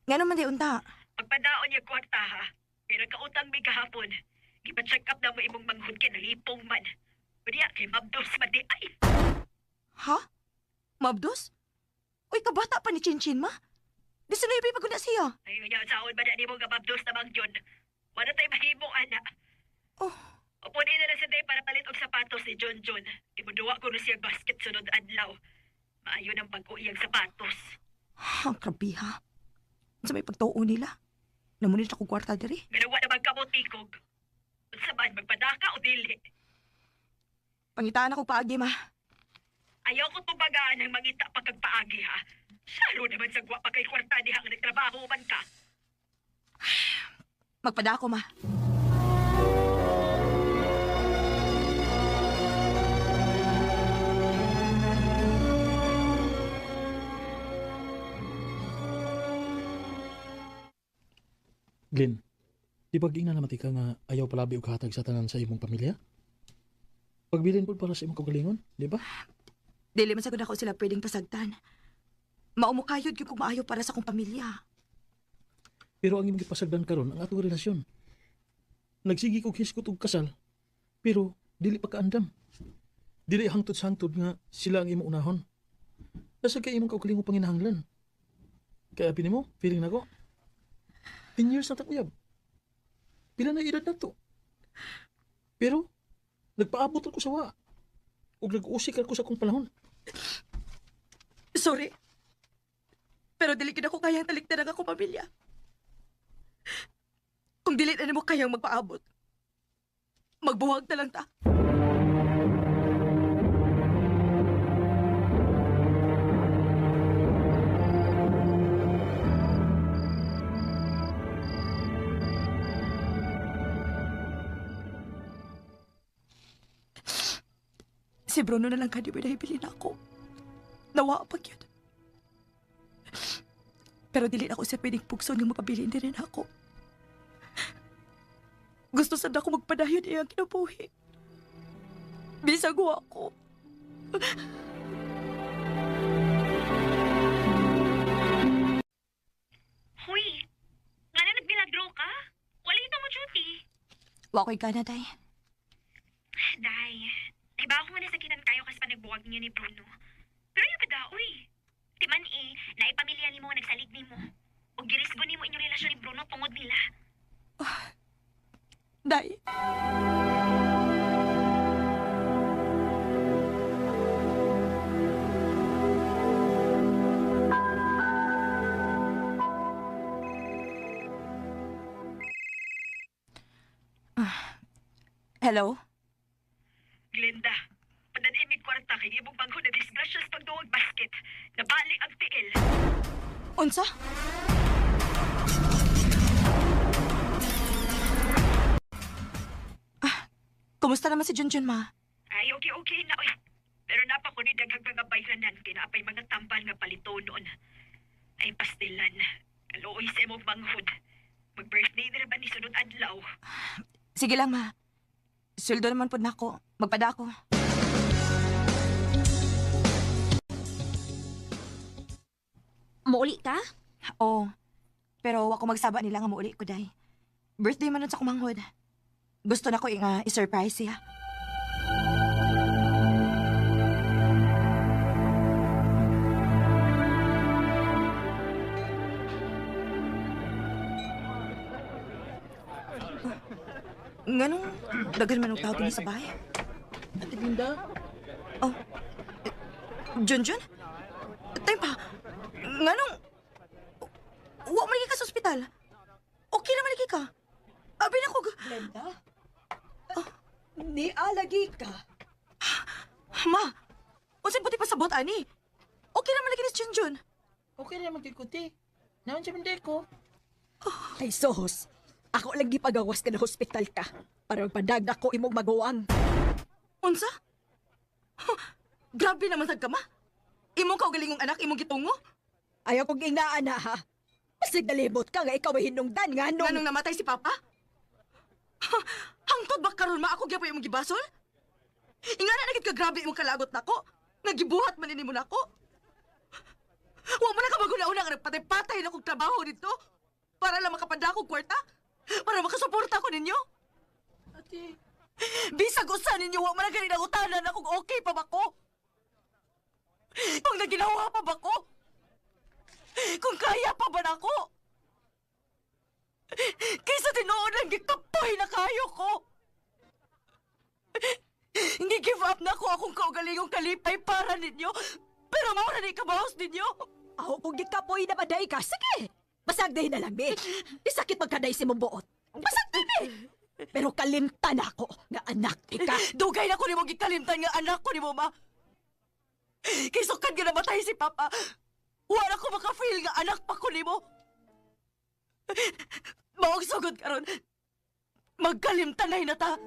Speaker 4: Nga naman di unta.
Speaker 7: Pagpadaon niya kwarta ha. Kay nagkautang mi gahapon. Gipa-check up na mo imong manghud kay nalipong man. Unya kay mabdos man di ay.
Speaker 4: Ha? Mabdos? Uy, kabata pa ni Chinchin ma. Di sinuibi pa na siya.
Speaker 7: Ay unya saon ba na nimo nga mabdos na mang yun. Wala tay mahimo ana.
Speaker 4: Oh.
Speaker 7: Opo na lang sa day para palit og sapatos ni John John. Imuduwa ko na siya basket sunod adlaw. Maayo ng pag-uwi ang sapatos.
Speaker 4: Ang grabe ha. Sa may pagtuo nila. Namunit ako kwarta diri.
Speaker 7: Ganawa na magkamutikog. Unsa man magpadaka o dili.
Speaker 4: Pangitaan ako paagi ma.
Speaker 7: Ayaw ko tubagaan ang mangita pa kag paagi ha. Saro naman sa guwa pa kay kwarta diha nga nagtrabaho man ka.
Speaker 4: Magpada ako ma.
Speaker 11: Glenn, di ba giingnan naman ti ka nga ayaw palabi og hatag sa tanan sa imong pamilya? Pagbilin po para sa imong kaugalingon, di ba?
Speaker 4: Dili man sagud ako sila pwedeng pasagdan. Maumukayod gyud kung maayo para sa akong pamilya.
Speaker 11: Pero ang imong gipasagdan karon ang atong relasyon. Nagsigi kog hisgot og kasal, pero dili pa kaandam. Dili hangtod sa hangtod nga sila ang imong unahon. Nasa kay imong kaugalingong panginahanglan. Kaya pini mo, feeling nako. 10 years na tag-uyab. Pila na edad na to. Pero nagpaabot ako sa wa. Ug nag-usik ako sa akong panahon.
Speaker 4: Sorry. Pero dili gid ako kayang talikdan ang akong pamilya. Kung dili na nimo kayang magpaabot, magbuwag na lang ta. Si Bruno na lang kadi ba nahibilin ako. Nawa pag yun. Pero dili ako sa pwedeng pugson nga mapabilin din rin ako. Gusto sad ako magpadayon iyang kinabuhi. Bisag wa ako.
Speaker 7: Huy, nga na nagbilagro ka? Wala ito mo duty.
Speaker 4: Wa ko'y gana, day.
Speaker 7: Day, iba ako nga nasakitan kayo kasi panagbuwag niyo ni Bruno. Pero yung ba uy? Timan eh, naipamilya nimo nga nagsalig nimo. O girisgo nimo inyong relasyon ni Bruno tungod nila.
Speaker 4: Day. Ah, hello?
Speaker 7: Glenda, padanimig kwarta kay imong manghud na disgrasya sa pagduwag basket. Nabali ang tiil.
Speaker 4: Unsa? Ah, kumusta naman si Junjun, ma?
Speaker 7: Ay, okay, okay na, oy. Pero napa ko ni daghang mga bayranan kay naapay mga tambal nga palito noon. Ay, pastilan. Kaluoy sa imong manghud. Mag-birthday na ba ni sunod adlaw?
Speaker 4: Sige lang, ma. Sweldo naman po nako. Magpada ako.
Speaker 3: Muuli ka? Oo. Pero wa ko magsaba nila nga muuli ko, day. Birthday man nun sa kumanghod. Gusto na ko nga i-surprise siya. Nganong daghan man og tao dinhi sa bahay?
Speaker 12: Ate Linda?
Speaker 3: Oh. Eh, Junjun? Time pa. Nganong wa man lagi ka sa ospital? Okay naman lagi ka. Abi na ko.
Speaker 5: Glenda? Nialagi ka.
Speaker 3: Ma, unsay buti pasabot ani? Okay naman lagi ni Junjun.
Speaker 12: Okay naman kay Kuti. Naman siya bende ko.
Speaker 5: Ay, sos. Ako lang gipagawas ka na hospital ka para magpadag ako imong maguwang.
Speaker 3: Unsa? Huh, grabe naman sad ka, ma. Imong kaugalingong anak, imong gitungo.
Speaker 5: Ayaw kong ingaan na, ha? Basig nalibot ka nga ikaw ay hinungdan nga nung...
Speaker 3: Nganong namatay si Papa? Ha, hangtod ba karon ma ako gyapon imong gibasol? Ingana na gid ka grabe imong kalagot nako. Nagibuhat man nimo nako. Wa man na ka maguna-una nga nagpatay-patay na kog trabaho dito para lang makapadako og kwarta, para makasuporta ko ninyo.
Speaker 12: Ate.
Speaker 3: Bisag usa ninyo wa man na gani nangutanan na kung okay pa ba ko. Kung naginawa pa ba ko? Kung kaya pa ba nako? Kaysa tinuod lang gikapoy na kayo ko. Ngi-give up na ko akong kaugalingong kalipay para ninyo. Pero mao na ni kabawas ninyo.
Speaker 5: Aw, kung gikapoy na baday ka, sige! Basag day na lang, be. Di sakit magkaday si mong buot. Basag day, be! Pero kalimtan ako nga anak ika.
Speaker 3: Dugay na ko nimo gikalimtan nga anak ko nimo, ma. Kay sukad nga namatay si Papa. Wala ko maka-feel nga anak pa ko nimo. Maog sugod karon. Magkalimtanay na ta.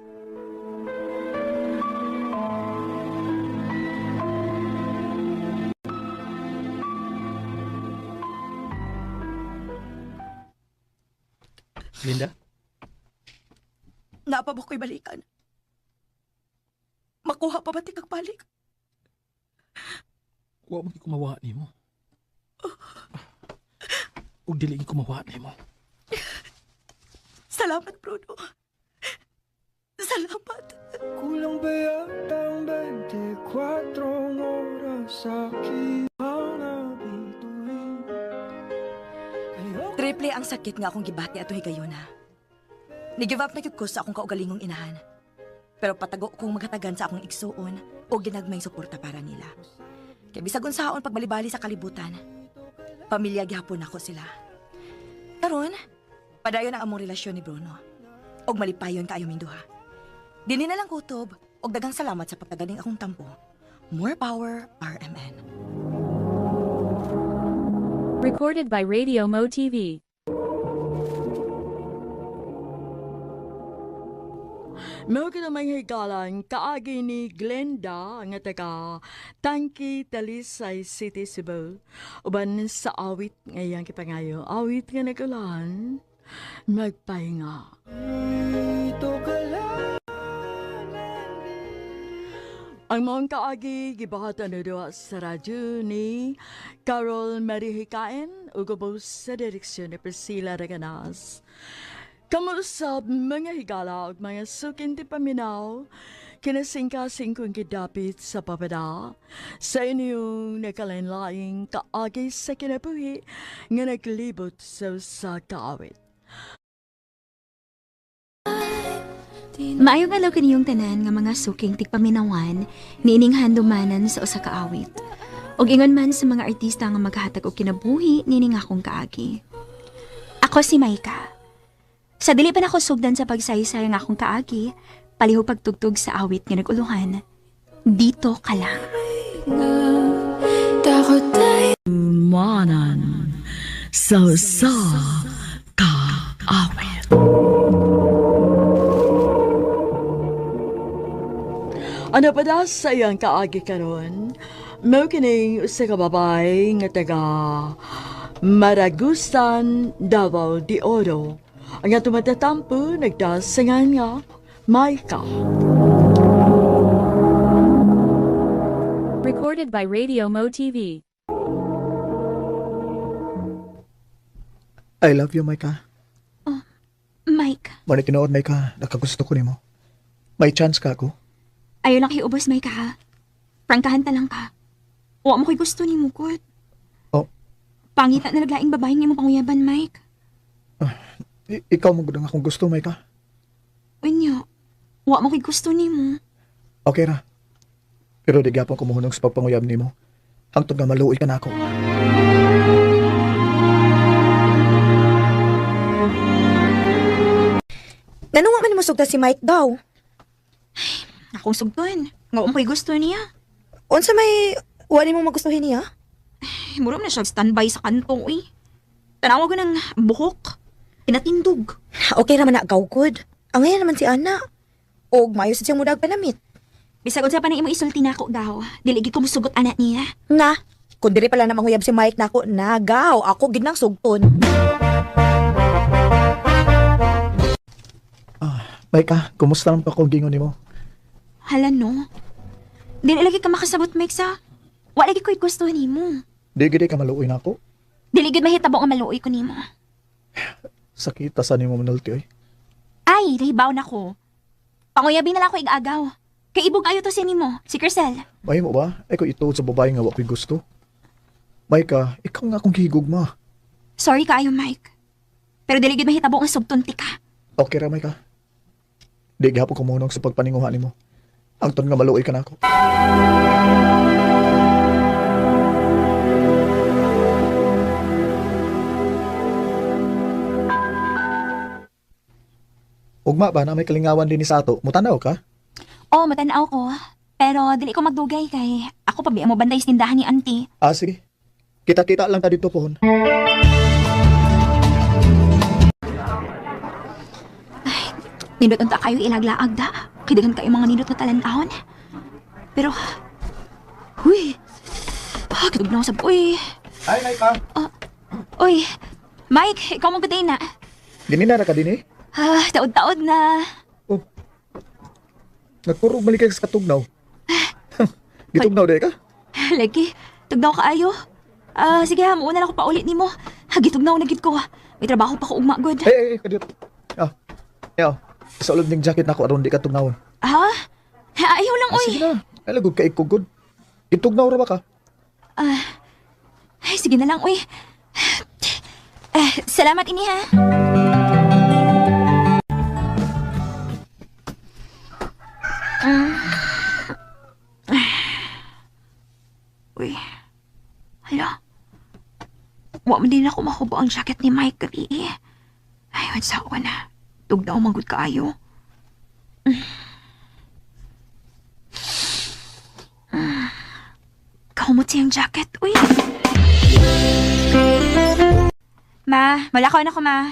Speaker 9: Linda?
Speaker 3: Naa pa ba ko'y balikan? Makuha pa ba ti kag balik?
Speaker 9: Wa man kumawa nimo. Ug dili gyud kumawa nimo.
Speaker 3: Salamat, Bruno. Salamat.
Speaker 10: Kulang ba yata ang 24 oras sa aking bituin?
Speaker 3: Triple ang sakit nga akong gibati ato higayona. Ni-give up na gyud ko sa akong kaugalingong inahan. Pero patago kong maghatagan sa akong igsuon o ginagmay suporta para nila. Kay bisag unsaon pagbalibali sa kalibutan, pamilya gihapon nako sila. Karon, padayon ang among relasyon ni Bruno. Og malipayon kaayo ming duha. Dinhi na lang kutob og daghang salamat sa pagtagaling akong tampo. More power, RMN.
Speaker 8: Recorded by Radio Mo TV.
Speaker 5: Mao ka namang higalan kaagi ni Glenda nga taga Tangki, Talisay City, Cebu. Uban sa awit nga iyang kipangayo. Awit nga nagulan, magpahinga.
Speaker 10: Dito ka lang.
Speaker 5: Ang maong kaagi gibahatan na duha sa radyo ni Carol Marihikain ug ubos sa direksyon ni Priscilla Reganas. Kamuusap mga higala ug mga sukin ti paminaw, kinasingkasing kong gidapit sa papada sa inyong nakalain-laing kaagi sa kinabuhi nga naglibot sa usa ka awit.
Speaker 7: Maayong adlaw kaniyong tanan nga mga suking tigpaminawan niining handumanan sa usa ka awit. Ug ingon man sa mga artista nga maghatag og kinabuhi niining akong kaagi. Ako si Maika. Sa dili pa nako sugdan sa pagsaysay ang akong kaagi, palihog pagtugtog sa awit nga naguluhan. Dito ka lang.
Speaker 5: Manan sa usa ka awit. Ano pa da sa iyang kaagi karon? Mao kining usa ka babay nga taga Maragusan, Davao de Oro. Ang atong matatampo nagdasingan nga Maika.
Speaker 8: Recorded by Radio Mo TV.
Speaker 9: I love you, Micah.
Speaker 3: Mike,
Speaker 9: Muna tinuod, Micah, nakagusto ko nimo. May chance ka ako.
Speaker 3: ayaw lang kayo ubos, Mike, ha? Prangkahan ta lang ka. Wa mo ko'y gusto ni Mukot.
Speaker 9: Oh.
Speaker 3: Pangita na naglaing babae nga imong panguyaban, Mike.
Speaker 9: Ikaw mo gud ang akong gusto, Micah.
Speaker 3: Unya, wa mo ko'y gusto nimo.
Speaker 9: Okay ra. Pero di gyapon ko mohunong sa pagpanguyab nimo. Hangtod nga maluoy ka nako.
Speaker 13: Ngano wa man mo sugta si Mike daw?
Speaker 3: Akong sugton. Nga wa mo ko'y gusto niya.
Speaker 13: Unsa may wa nimo magustuhin niya?
Speaker 3: Ay, mura man na siya standby sa kanto, uy. Tanawa ko ng buhok. Pinatindog.
Speaker 13: Okay ra man na gawgod. Ang ngayon naman si Ana. Og maayo sad siyang mudag panamit.
Speaker 3: Bisag unsa pa nang imong isulti nako daw. Dili gid ko musugot anak niya.
Speaker 13: Na, kun diri pala na manguyab si Mike nako, nagaw ako gid nang sugton.
Speaker 9: Micah, kumusta naman pa akong gingon nimo?
Speaker 3: Hala no. Dili lagi ka makasabot, Mike, sa. Wa lagi ko'y gusto nimo.
Speaker 9: Di gid ka maluoy nako.
Speaker 3: Dili gid mahitabo nga maluoy ko nimo.
Speaker 9: Sakita sa nimo manulti oy.
Speaker 3: Ay, nahibaw na ko. Panguyabi na lang ako igagaw. Kay ibog ayo to si nimo, si Crisel.
Speaker 9: Mahimo ba? Ay ko ituod sa babae nga wa ko'y gusto. Micah, ikaw nga akong gihigugma.
Speaker 3: Sorry kaayo, Mike. Pero dili gid mahitabo nga sugton ti ka.
Speaker 9: Okay ra, Micah. Di gihapon ko mohunong sa pagpaninguha nimo. Hangtod nga maluoy ka nako. Ugma ba na may kalingawan din ni sa ato? Mutanaw ka?
Speaker 3: Oh, matanaw ko. Pero dili ko magdugay kay ako pa biya mo banday sa tindahan ni auntie.
Speaker 9: Ah, sige. Kita-kita lang ta dito pohon.
Speaker 3: Nindot unta kayo ilaglaag da. Kay daghan kayo mga nindot nga talan-awon. Pero huy. Ah, katugnaw sab uy.
Speaker 9: Ay, Micah.
Speaker 3: Uy, Mike, ikaw mo na.
Speaker 9: Dini na ra ka dinhi?
Speaker 3: Ah, taod-taod na.
Speaker 9: Nagkurog man kay sa katugnaw. Gitugnaw di ka?
Speaker 3: Lagi, tugnaw kaayo. Ah, sige ha, muuna na ako paulit nimo. Hagitugnaw na gid ko. May trabaho pa ko ugma gud.
Speaker 9: Ay, ay, ay, kadiyot. Ah, yaw. Sa ulob ning jacket nako aron di ka tugnawon.
Speaker 3: Ha? Ayaw lang,
Speaker 9: Ah,
Speaker 3: uy.
Speaker 9: sige na. Ay, lagod ka ikugod. Itugnaw ra ba ka?
Speaker 3: Ah, ay, sige na lang, uy. Eh, salamat ini ha. Uy. Hala. Wa man din ako mahubo ang jacket ni Mike gabi eh. Ay, sa na. Tugnaw manggod kaayo. Kahumot siyang jacket, uy. Ma, malakaw na ko, ma.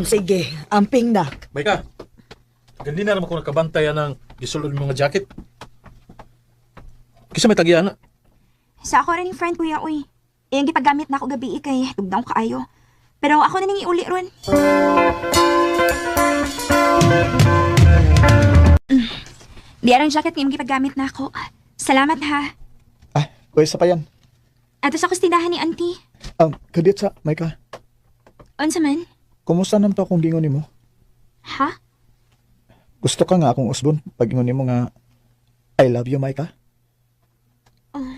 Speaker 4: Sige, amping nak.
Speaker 11: Micah, gandi na naman ko nakabantay ng gisulod mo nga jacket. Kisa may tagian na.
Speaker 3: Sa ako rin yung friend, kuya, uy. Iyang gipagamit na ako gabi eh, kay tugnaw kaayo. Pero ako na ning iuli ron. Di arang jacket nga imong gipagamit na ako. Salamat ha.
Speaker 9: Ah, kuya sa pa yan.
Speaker 3: Ato sa tindahan ni auntie.
Speaker 9: Kadiyot sa, Micah.
Speaker 3: Unsa man?
Speaker 9: Kumusta naman to akong gingon nimo?
Speaker 3: Ha?
Speaker 9: Gusto ka nga akong usbon pag ingon nimo nga I love you, Micah.
Speaker 3: Oh.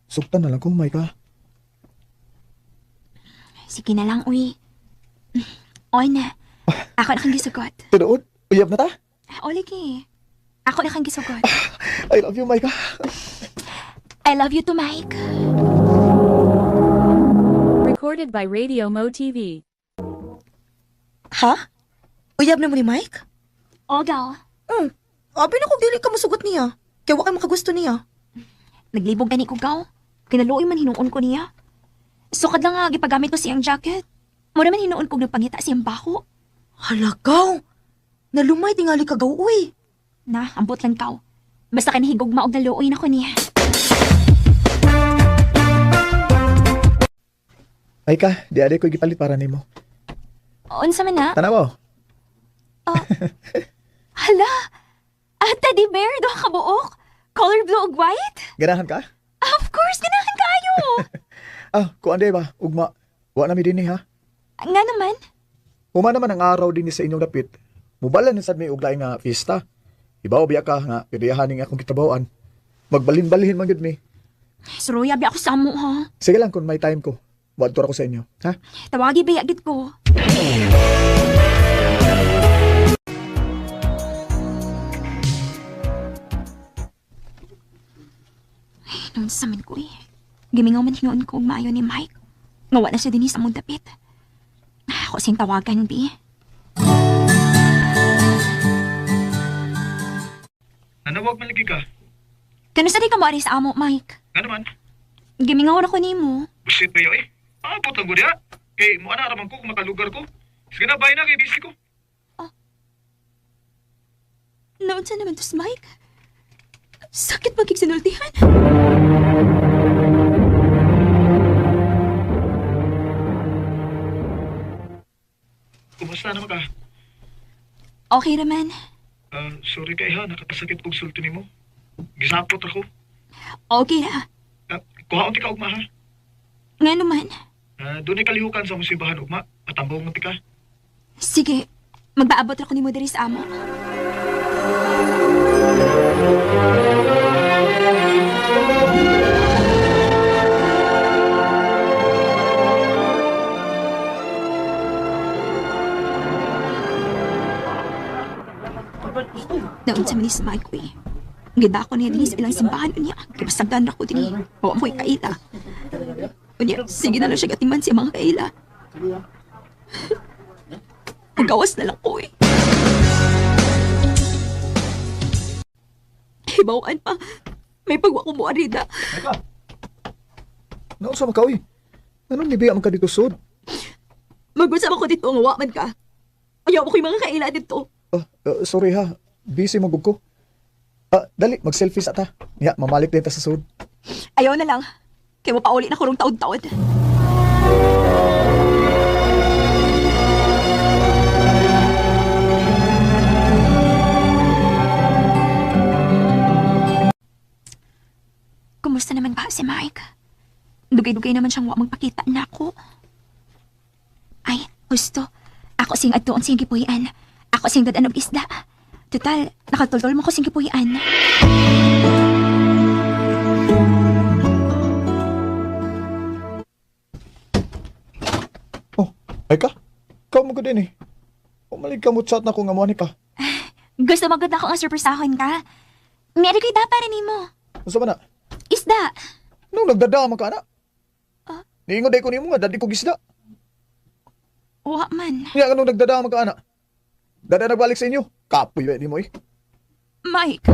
Speaker 9: Sugtan na lang ko, Micah.
Speaker 3: Sige na lang, uy. Oy na. Ako na kang gisugot.
Speaker 9: Tinuod, uyab na ta.
Speaker 3: O, lagi. Ako na kang gisugot.
Speaker 9: I love you, Micah.
Speaker 3: I love you too, Mike.
Speaker 8: Recorded by Radio Mo TV.
Speaker 13: Ha? Uyab na mo ni Mike?
Speaker 3: O, gal.
Speaker 13: Abi na kung dili ka musugot niya. Kaya wa kay makagusto niya.
Speaker 3: Naglibog gani ko, gaw. Kinaluoy man hinuon ko niya. Sukad lang nga, gipagamit ko siyang jacket. Mura man hinuon ko nagpangita siyang bako.
Speaker 13: Halagaw! Nalumay tingali ka gaw, uy.
Speaker 3: Na, ambot lang kaw. Basta kanihigog maog naluoy na ko niya.
Speaker 9: Micah, di adi ko gipalit para nimo.
Speaker 3: Unsa man na?
Speaker 9: Tanaw.
Speaker 3: Hala! Ah, teddy bear, duha ka buok. Color blue ug white?
Speaker 9: Ganahan ka?
Speaker 3: Of course, ganahan kaayo.
Speaker 9: Ah, kuan di ba? Ugma. Wa na mi dinhi ha.
Speaker 3: Nga naman.
Speaker 9: Huma naman ang araw din sa inyong dapit. Mubala ni sad may og laing nga fiesta. Ibaw biya ka nga piriyahan ning akong gitrabahoan. Magbalhin-balhin man gyud mi.
Speaker 3: Suruya bi ako sa amo ha.
Speaker 9: Sige lang kung may time ko. Moadto ra ko sa inyo, ha?
Speaker 3: Tawagi ba gid ko. Ay, noon sa min ko eh. Gimingaw man hinuon ko og maayo ni Mike. Ngawa na siya dinhi sa among dapit. Ako siyang tawagan, bi.
Speaker 6: Nanawag man lagi ka.
Speaker 3: Kano sa di ka mo ari sa amo, Mike?
Speaker 6: Nga naman,
Speaker 3: Gimingaw ra ko nimo.
Speaker 6: busit ba eh? Aabot ang gudya. Kay mo ana raman ko kung makalugar ko. Sige na, bye na kay busy ko.
Speaker 3: Naunsa naman to si Mike? Sakit pag sinultihan.
Speaker 6: Kumusta naman ka?
Speaker 3: Okay raman.
Speaker 6: Ah, sorry kay ha, nakakasakit kog sulti nimo. Gisapot ako.
Speaker 3: Okay ra.
Speaker 6: Ah, kuhaon ti ka ugma ha.
Speaker 3: Nga naman.
Speaker 6: Ah, doon ay kalihukan sa musibahan ugma. Patambong ti ka.
Speaker 3: Sige, magpaabot ra ko nimo diri sa amo. Naunsa man ni sa Mike eh. Gida ko niya dinhi sa ilang simbahan unya. Kibasagdan ra ko dinhi. Wa mo'y kaila. Unya, sige na lang siya gatiman sa mga kaila. Magawas na lang ko eh. Hibawan pa. May pagwa ko mo arida.
Speaker 9: Teka. Naunsa man ka oy? Nganong nibiya man ka dito sud?
Speaker 3: Mag-usap ako dito nga wa man ka. Ayaw ko yung mga kaila dito.
Speaker 9: Ah, sorry ha. Busy magug ko. Ah, dali, mag-selfie sa ta. Ya, mamalik din ta sa sud.
Speaker 3: Ayaw na lang. Kaya mo pauli na kurong taod-taod. Kumusta naman ba si Mike? Dugay-dugay naman siyang wa magpakita na ako. Ay, gusto. Ako sing adtuon sing gipuy-an. Ako sing dad-an og isda. Total, nakatultol mo ko sing gipuy-an.
Speaker 9: Oh, ay ka. Ikaw mo din eh. Umalig ka mo chat na kung amuan ka.
Speaker 3: Gusto magod na ako ang surprisahon ka. Meron ko'y dapat rin mo.
Speaker 9: Unsa man na?
Speaker 3: Isda.
Speaker 9: Nung nagdadama ka na. Niingon day ko nimo nga dadi ko gisda.
Speaker 3: Wa man.
Speaker 9: Nga nung nagdadama ka ana. Dada nagbalik sa inyo. Kapoy ba nimo eh.
Speaker 3: Mike.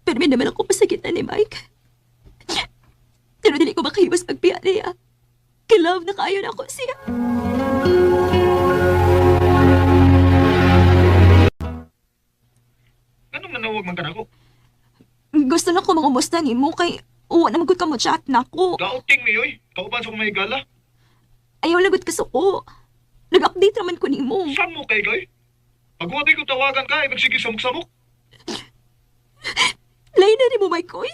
Speaker 3: Pero may naman ako pasakitan ni Mike. Pero dili ko makahiwas pagbiya niya. Kilove na kayo na ako siya.
Speaker 6: Anong nanawag man ka nako?
Speaker 3: Gusto lang ko mangumusta ni mo kay uwa na magud ka mo chat na ako.
Speaker 6: Gauting mi oy. Kauban sa kong mahigala.
Speaker 3: Ayaw lagot ka suko. Nag-update raman ko nimo.
Speaker 6: Saan mo kay gay? Pagwatay ko tawagan ka, ay magsige samok-samok.
Speaker 3: Lain na rin mo, Mike, oy.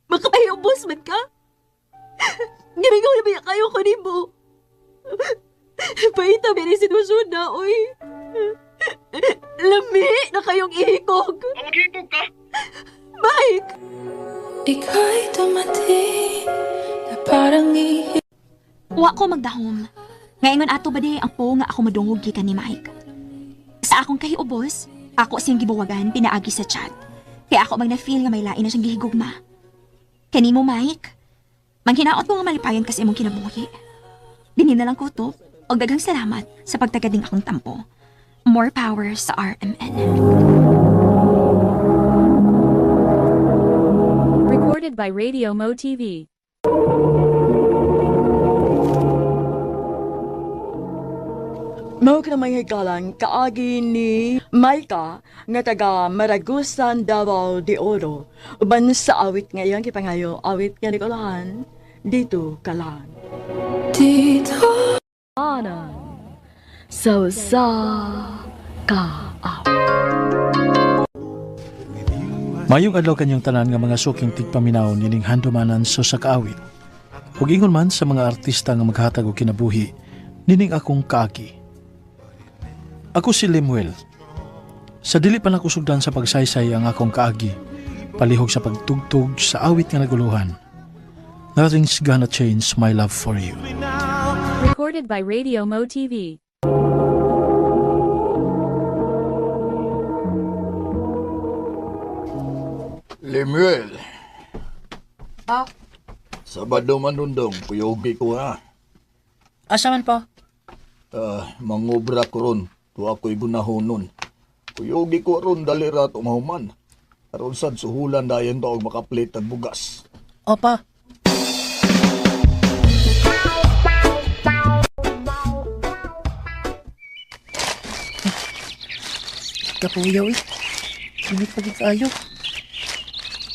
Speaker 3: Makapahiubos man ka. Gimingaw na ba kayo ko nimo? Paita, may sitwasyon na, oy. Lami na kayong ihikog.
Speaker 6: O maghigog ka.
Speaker 3: Mike!
Speaker 8: Ika'y dumating na parang ihi
Speaker 3: Wa ko magdahom. Ngayon ato ba di ang po nga ako madungog gikan ni Mike. Sa akong kahiubos, ako siyang gibuwagan pinaagi sa chat. Kaya ako mag na-feel nga may lain na siyang gihigugma. Kanimo Mike, manghinaot mo nga malipayon kasi imong kinabuhi. Dinin na lang ko to, og daghang salamat sa pagtagad ning akong tampo. More power sa RMN.
Speaker 8: Recorded by Radio Mo TV.
Speaker 5: Mao ka na may hikalang kaagi ni Maika nga taga Maragusan, Davao de Oro. Uban sa awit nga iyang gipangayo, awit nga Nicolahan, dito ka lang.
Speaker 8: Dito
Speaker 1: Anan. So sa ka.
Speaker 14: Mayong adlaw kanyang tanan nga mga suking tigpaminaw nining handumanan sa sakaawit. Ug ingon man sa mga artista nga maghatag og kinabuhi nining akong kaagi. Ako si Lemuel. Sa dili pa nakusugdan sa pagsaysay ang akong kaagi, palihog sa pagtugtog sa awit nga naguluhan. Nothing's gonna change my love for you.
Speaker 8: Recorded by Radio Mo TV.
Speaker 2: Lemuel,
Speaker 12: Ah,
Speaker 2: Sabado man dundong, kuyogi ko ha.
Speaker 12: asa man pa?
Speaker 2: Ah, mangobra ko ron, tuwa ko'y gunahonon. Kuyogi ko ron, dali ra tumahuman. Aron sad suhulan dayon to og makaplit ang bugas.
Speaker 12: Opa. Kapuyaw eh. Init pa gid kaayo.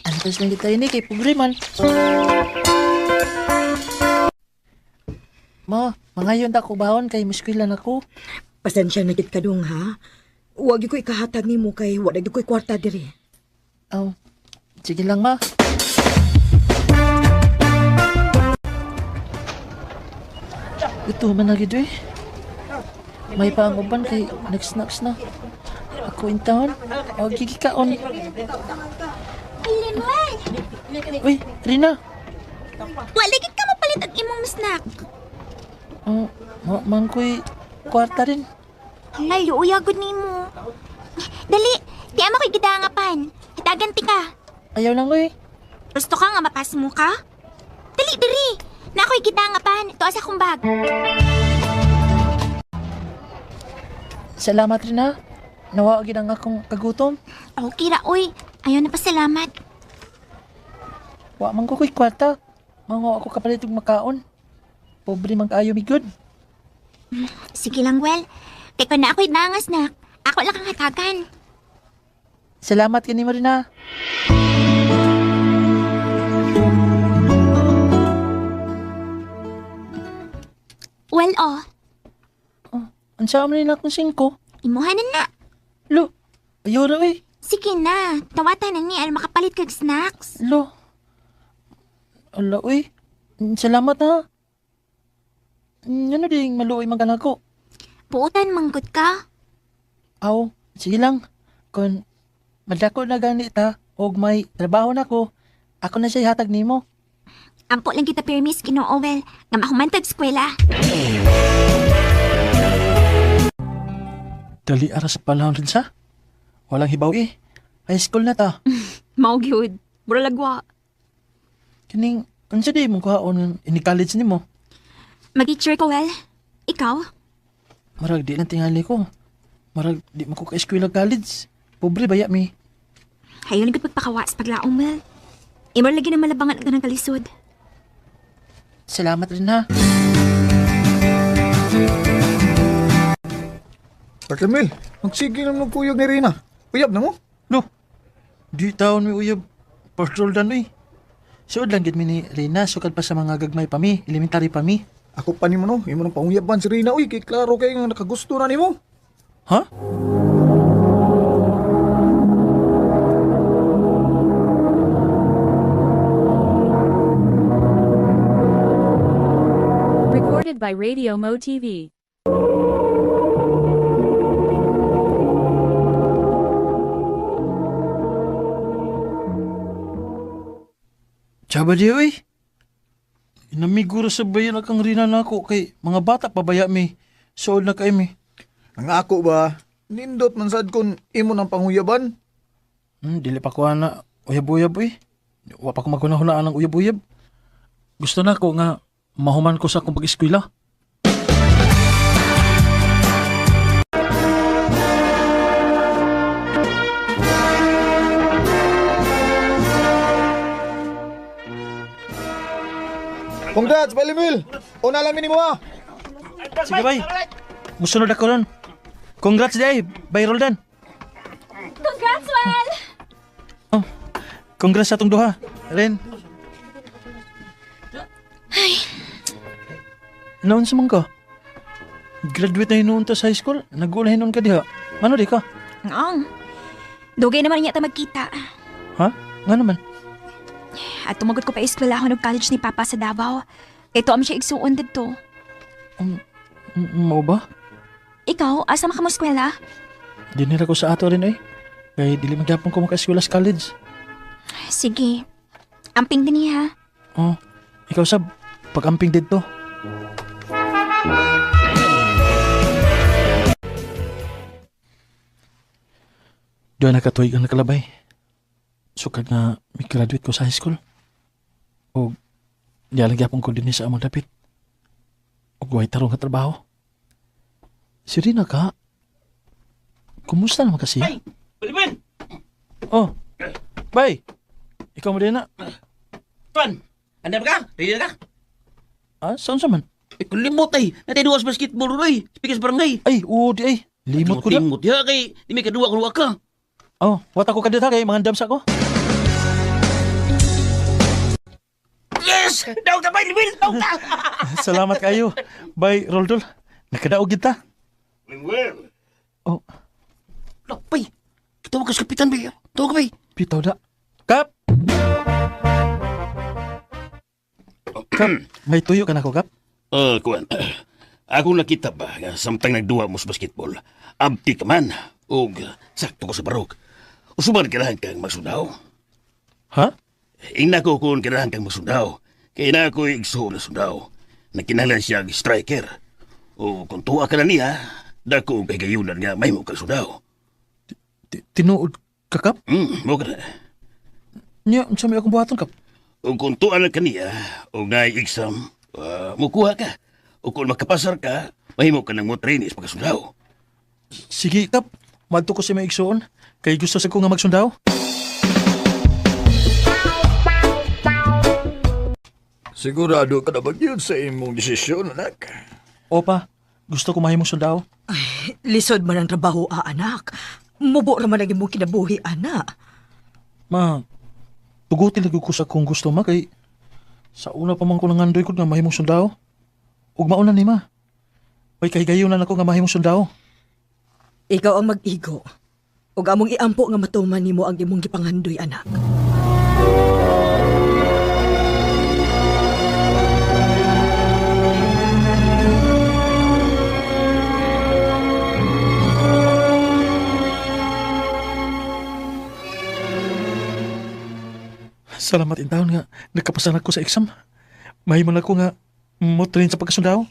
Speaker 12: Antos lang gid tayo ni kay pobre man. Ma, mangayon ta ko baon kay muskwila na ko.
Speaker 4: Pasensya na gid kadung ha. Wa gyud ko ikahatag nimo kay wa na gyud ko'y kwarta diri.
Speaker 12: Aw, sige lang ma.
Speaker 14: Ito man na gid eh. May panguban kay nagsnacks na. Ako in town. O gigikaon.
Speaker 3: Lemuel,
Speaker 14: Uy, Rina.
Speaker 3: wala gid ka mapalit og imong snack.
Speaker 14: Oh, wa man ko'y kwarta rin.
Speaker 3: Ay, luoy gud nimo. Dali, di ama ko'y gidangapan. Hatagan ti ka.
Speaker 14: Ayaw lang oy.
Speaker 3: Gusto ka nga mapasmo ka? Dali, diri. Na ako'y gidangapan. Ito sa akong bag.
Speaker 14: Salamat Rina. Nawa gid ang akong kagutom.
Speaker 3: Okay ra, oy. Ayaw na pasalamat.
Speaker 14: Wa man ko ko'y kwarta. Mango ako kapalit og makaon. Pobre man kaayo mi gud.
Speaker 3: Sige lang, well. Kay kun na ako'y dangas na. Ako lang kang hatagan.
Speaker 14: Salamat kanimo Rina.
Speaker 3: Well, oh.
Speaker 14: Unsa man ni akong singko?
Speaker 3: Imuha na na.
Speaker 14: Lo, ayaw ra oy.
Speaker 3: Sige na. Tawatan na ni aron makapalit kag snacks.
Speaker 14: Lo. Ala oy. Salamat ha. Ano ding maluoy man kanako?
Speaker 3: Puutan manggut ka.
Speaker 14: Aw, sige lang. Kun madako na gani ta og may trabaho na ko, ako na siya hatag nimo.
Speaker 3: Ampo lang kita permis Ginoo well nga mahumantag eskwela.
Speaker 14: Dali ara sa panahon rin sa. Walang hibaw eh. High school na ta.
Speaker 3: Mao gyud. Mura lagwa.
Speaker 14: Kining unsa di mong kuhaon ini college nimo?
Speaker 3: Mag-teacher ko well. Ikaw?
Speaker 14: Marag di lang tingali ko. Marag di man ko ka-eskwela college. Pobre baya mi.
Speaker 3: Hayon gud pagpakawa sa paglaom well. Imo lagi na malabangan ang kanang kalisod.
Speaker 14: Salamat rin ha.
Speaker 2: Lemuel, magsige lang magkuyog ni Rina. Uyab na mo?
Speaker 14: No. Di taon mi uyab. Patrol dan eh. Suod lang gid mi ni Rina sukad pa sa mga gagmay pa mi, elementary pa mi.
Speaker 2: Ako pa nimo no, imo nang panguyaban si Rina uy, kay klaro kay nga nakagusto na nimo.
Speaker 14: Ha?
Speaker 8: Recorded by Radio Mo TV.
Speaker 14: Tsaba di oy. Inamiguro sa bayan akang Rina nako kay mga bata pa baya mi. Suod na kay mi.
Speaker 2: Ang ako ba, nindot man sad kun imo nang panguyaban.
Speaker 14: Dili pa ko ana uyab-uyab oy. Wa pa ko maghuna-hunaan ang uyab-uyab. Gusto na ko nga mahuman ko sa akong pag-eskwela.
Speaker 2: Congrats, Bay Lemuel. Una lang nimo ha.
Speaker 14: Sige bay. Musunod ako ron. Congrats day, bay Roldan.
Speaker 3: Congrats, well!
Speaker 14: Oh, congrats sa atong duha. Ren.
Speaker 3: Ay,
Speaker 14: Naon sa man ka? Graduate na hinuon ta sa high school. Nag-ula hinuon ka diha. Ano di ka?
Speaker 3: ngong. Dugay naman niya ta magkita.
Speaker 14: Ha? Nga naman.
Speaker 3: At tumagod ko pa eskwela ako college ni Papa sa Davao. Kay tuam siya igsuon didto.
Speaker 14: Mao ba?
Speaker 3: Ikaw, asa man ka mo eskwela?
Speaker 14: Dinira ko sa ato rin eh. Kay dili magyapon ko maka-eskwela sa college.
Speaker 3: Sige. Amping din ha.
Speaker 14: Oh, ikaw sab, pag-amping didto. Doon nakatuig ang nakalabay. Sukad nga may graduate ko sa high school. O di lang gyapon ko dinhi sa among dapit. Og way tarong nga trabaho. Si Rina ka, kumusta naman kasi?
Speaker 15: Ay, Pilipin!
Speaker 14: Oh, bay! Ikaw mo din na.
Speaker 15: Tuan, andam ka? Ready na ka?
Speaker 14: Ah, saan sa man?
Speaker 15: Eh, kulimot ay. Natay duwas basketball roy. Speaking sa barangay.
Speaker 14: Ay, oo, di ay. Limot ko na.
Speaker 15: Limot ya kay di may kaduwa kung ka.
Speaker 14: Oh, wata ko kadita kay mga andam sa ko.
Speaker 15: Yes! Daog ta bay, Limil! Daog ta!
Speaker 14: Salamat kayo. Bay, Roldol. Nakadaog kita.
Speaker 15: Limil!
Speaker 14: Oh.
Speaker 15: Lakpay! Tawag ka sa kapitan bay. Tawag ka bay.
Speaker 14: Pitaw da. Kap! Kap, may tuyo ka na ko, Kap?
Speaker 15: Kuan. Ako nakita ba nga samtang nagduwa mo sa basketball, abti ka man og sakto ko sa barog. Usuban kailangan kang magsundaw.
Speaker 14: Ha?
Speaker 15: Ingna ko kung kailangan kang magsundaw. Kay na ako igsuon na sundaw. Nakinahanglan siya og striker. O kung tuwa ka na niya, dako og kahigayunan nga mahimo kang sundaw.
Speaker 14: Tinuod ka, Kap?
Speaker 15: Mo ka na.
Speaker 14: Nya, unsa may akong buhaton, Kap?
Speaker 15: O kung tuwa na kaniya, o naay exam, mukuha ka. O kung makapasar ka, mahimo ka ng mo training sa pagkasundaw.
Speaker 14: Sige, Kap. Madto ko si may igsuon. Kay gusto sa ko nga magsundaw.
Speaker 2: Sigurado ka na ba yun sa imong desisyon, anak?
Speaker 14: Opa, gusto ko mahimong sundao.
Speaker 4: Lisod man ang trabaho, ah, anak. Mubo ra man ang imong kinabuhi, anak.
Speaker 14: Ma, tugutin lagi ko sa kung gusto ma kay sa una pa man ko nangandoy ko nga mahimong sundao. Ug mauna ni ma. May kahigayunan ako nga mahimong sundao.
Speaker 4: Ikaw ang mag-igo. Ug among iampo nga matuman nimo ang imong gipangandoy, anak.
Speaker 14: Salamat in taon nga nagkapasan ako sa exam. Mahimo na ko nga mo train sa pagkasundao.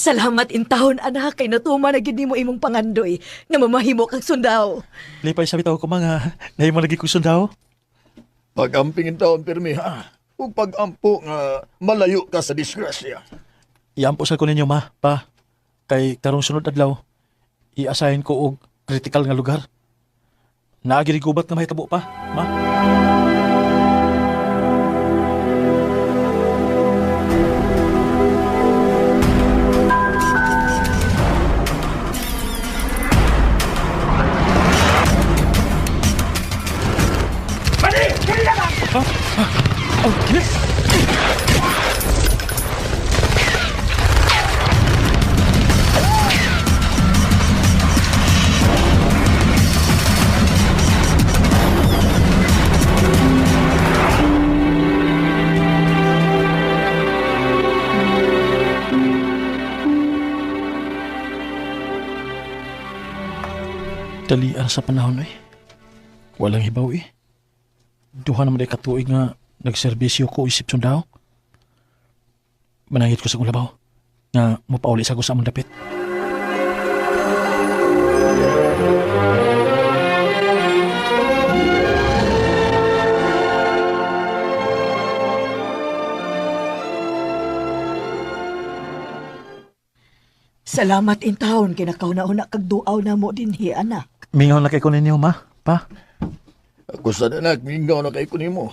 Speaker 4: Salamat in taon, anak, kay natuman na gid nimo imong pangandoy nga mamahimo kag sundao.
Speaker 14: Lipay sa bitaw ko mga nahimo lagi ko sundao.
Speaker 2: Pag-amping in taon, pirmi, ha? Ug pag-ampo nga malayo ka sa disgrasya.
Speaker 14: Iampo sa ko ninyo ma, pa. Kay karong sunod adlaw, i-assign ko og critical nga lugar. Naagi gubat nga mahitabo pa, ma. Oh, kinis! Dalian sa panahon eh. Walang hibaw eh. Duha naman ay katuig nga nagserbisyo ko isip sundao. Manangit ko sa kong labaw nga mupauli sa ko sa among dapit.
Speaker 4: Salamat in taon kay nakauna-una kag duaw na mo dinhi, anak.
Speaker 14: Mingaw na kay ko ninyo, ma, pa.
Speaker 2: Ako sa anak, mingaw na kay ko nimo.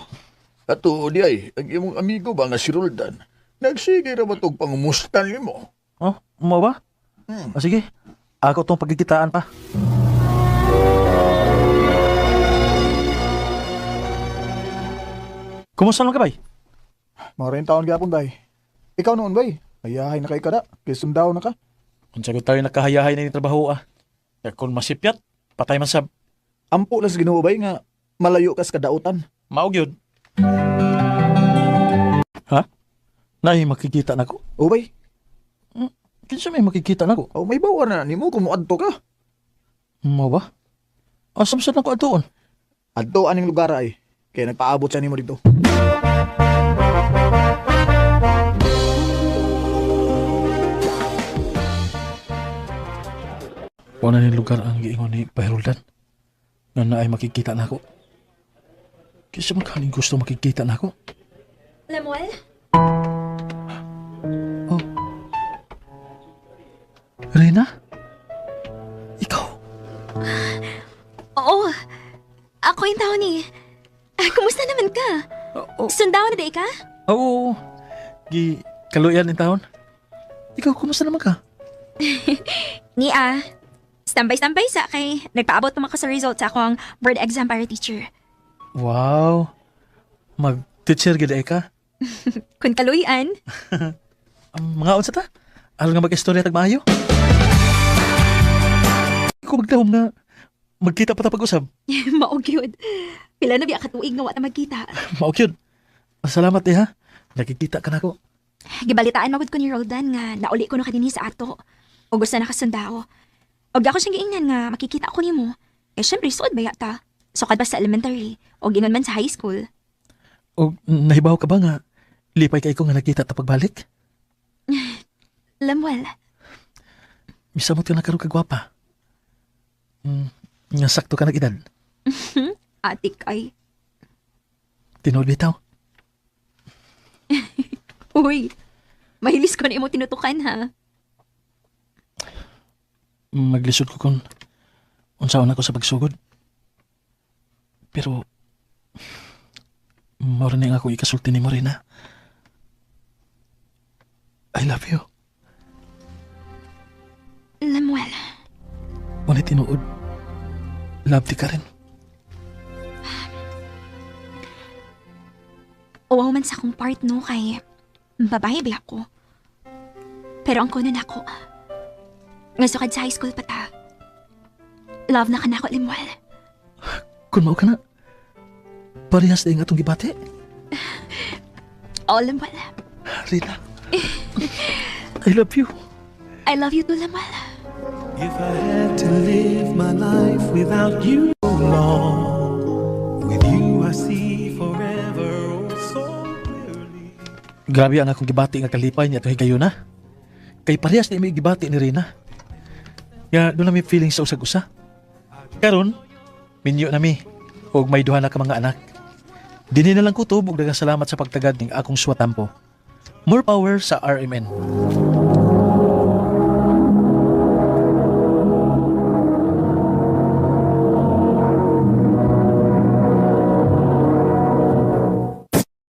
Speaker 2: Ato di ay, ang imong amigo ba nga si Roldan, nagsige ra ba tog pangumusta nimo?
Speaker 14: Oh, mo ba? Ah, sige, ako tong pagkikitaan pa. Kumusta naman ka, bay?
Speaker 9: Mga rin taon gyapon bay. Ikaw noon bay. Ayahay na kay kada. Kay sundaw na ka.
Speaker 14: Kung sagot tayo nakahayahay na yung trabaho ah. Ya, kung masipyat, patay man sab.
Speaker 9: Ampo lang sa Ginoo bay nga malayo kas kadautan.
Speaker 14: Maog yun. Ha? Nay, makikita na ko?
Speaker 9: O bay.
Speaker 14: Kinsa may makikita na ko?
Speaker 9: O may bawa na nimo kung moadto ka.
Speaker 14: Mo ba? Asam sad na ko atuon?
Speaker 9: Adto aning lugar ay. Kay nagpaabot siya nimo dito.
Speaker 14: Wala ni lugar ang giingon ni Paheruldan. Nga na ay makikita na ako. Kinsa man kaning gusto makikita na ako?
Speaker 3: Lemuel?
Speaker 14: Rina? Ikaw?
Speaker 3: Oo. Ako yung tao ni. Ah, kumusta naman ka? Sundaw na di ka?
Speaker 14: Oo. Gi kaluyan ni taon. Ikaw, kumusta naman ka?
Speaker 3: Ni ah. Standby-standby sa kay nagpaabot pa man ko sa result sa akong board exam para teacher.
Speaker 14: Wow. Mag-teacher gid ay ka.
Speaker 3: Kun kaluyan,
Speaker 14: Ang mga unsa ta? Aron nga mag-istorya tag maayo. Ko magdahom nga magkita pa ta pag-usab.
Speaker 3: mao gyud. Pila na biya ka tuig nga wa ta magkita.
Speaker 14: Mao gyud. Salamat eh ha. Nakikita ka nako.
Speaker 3: Gibalitaan magud ko ni Roldan nga nauli ko no kadini sa ato. O gusto na kasundao. Og ako siyang giingnan nga makikita ko nimo. Eh syempre suod ba yata? Sukad pa sa elementary o gingon man sa high school.
Speaker 14: O nahibaw ka ba nga lipay kay ko nga nakita ta pagbalik?
Speaker 3: Lemuel,
Speaker 14: Misamot ka na karon ka gwapa. Nga sakto ka nag edad.
Speaker 3: atik ay.
Speaker 14: Tinuod bitaw.
Speaker 3: Uy, mahilis ko na imo tinutukan ha.
Speaker 14: Maglisod ko kung unsaon ako sa pagsugod. Pero mao ra ni ang ako ikasulti nimo Rina. I love you.
Speaker 3: Lemuel,
Speaker 14: Wala tinuod. Love di ka rin.
Speaker 3: uwaw man sa akong part no kay babae ba ako. Pero ang kuno nako. Nga sukad sa high school pa ta. Love na ka nako, Lemuel.
Speaker 14: Kung mao ka na, parehas na atong gibati.
Speaker 3: Oo, Lemuel.
Speaker 14: Rina, I love you.
Speaker 3: I love you too, Lemuel.
Speaker 10: If I had to live my life without you long, with you I see forever oh so clearly.
Speaker 14: Grabe ang akong gibati nga kalipay niya tuhi kayo na. Kay parehas na imi gibati ni Rina. Nga doon na mi feeling sa usag-usa. Karon, minyo na mi og may duha na ka mga anak. Dini na lang kutob og daghang salamat sa pagtagad ning akong swatampo. More power sa RMN.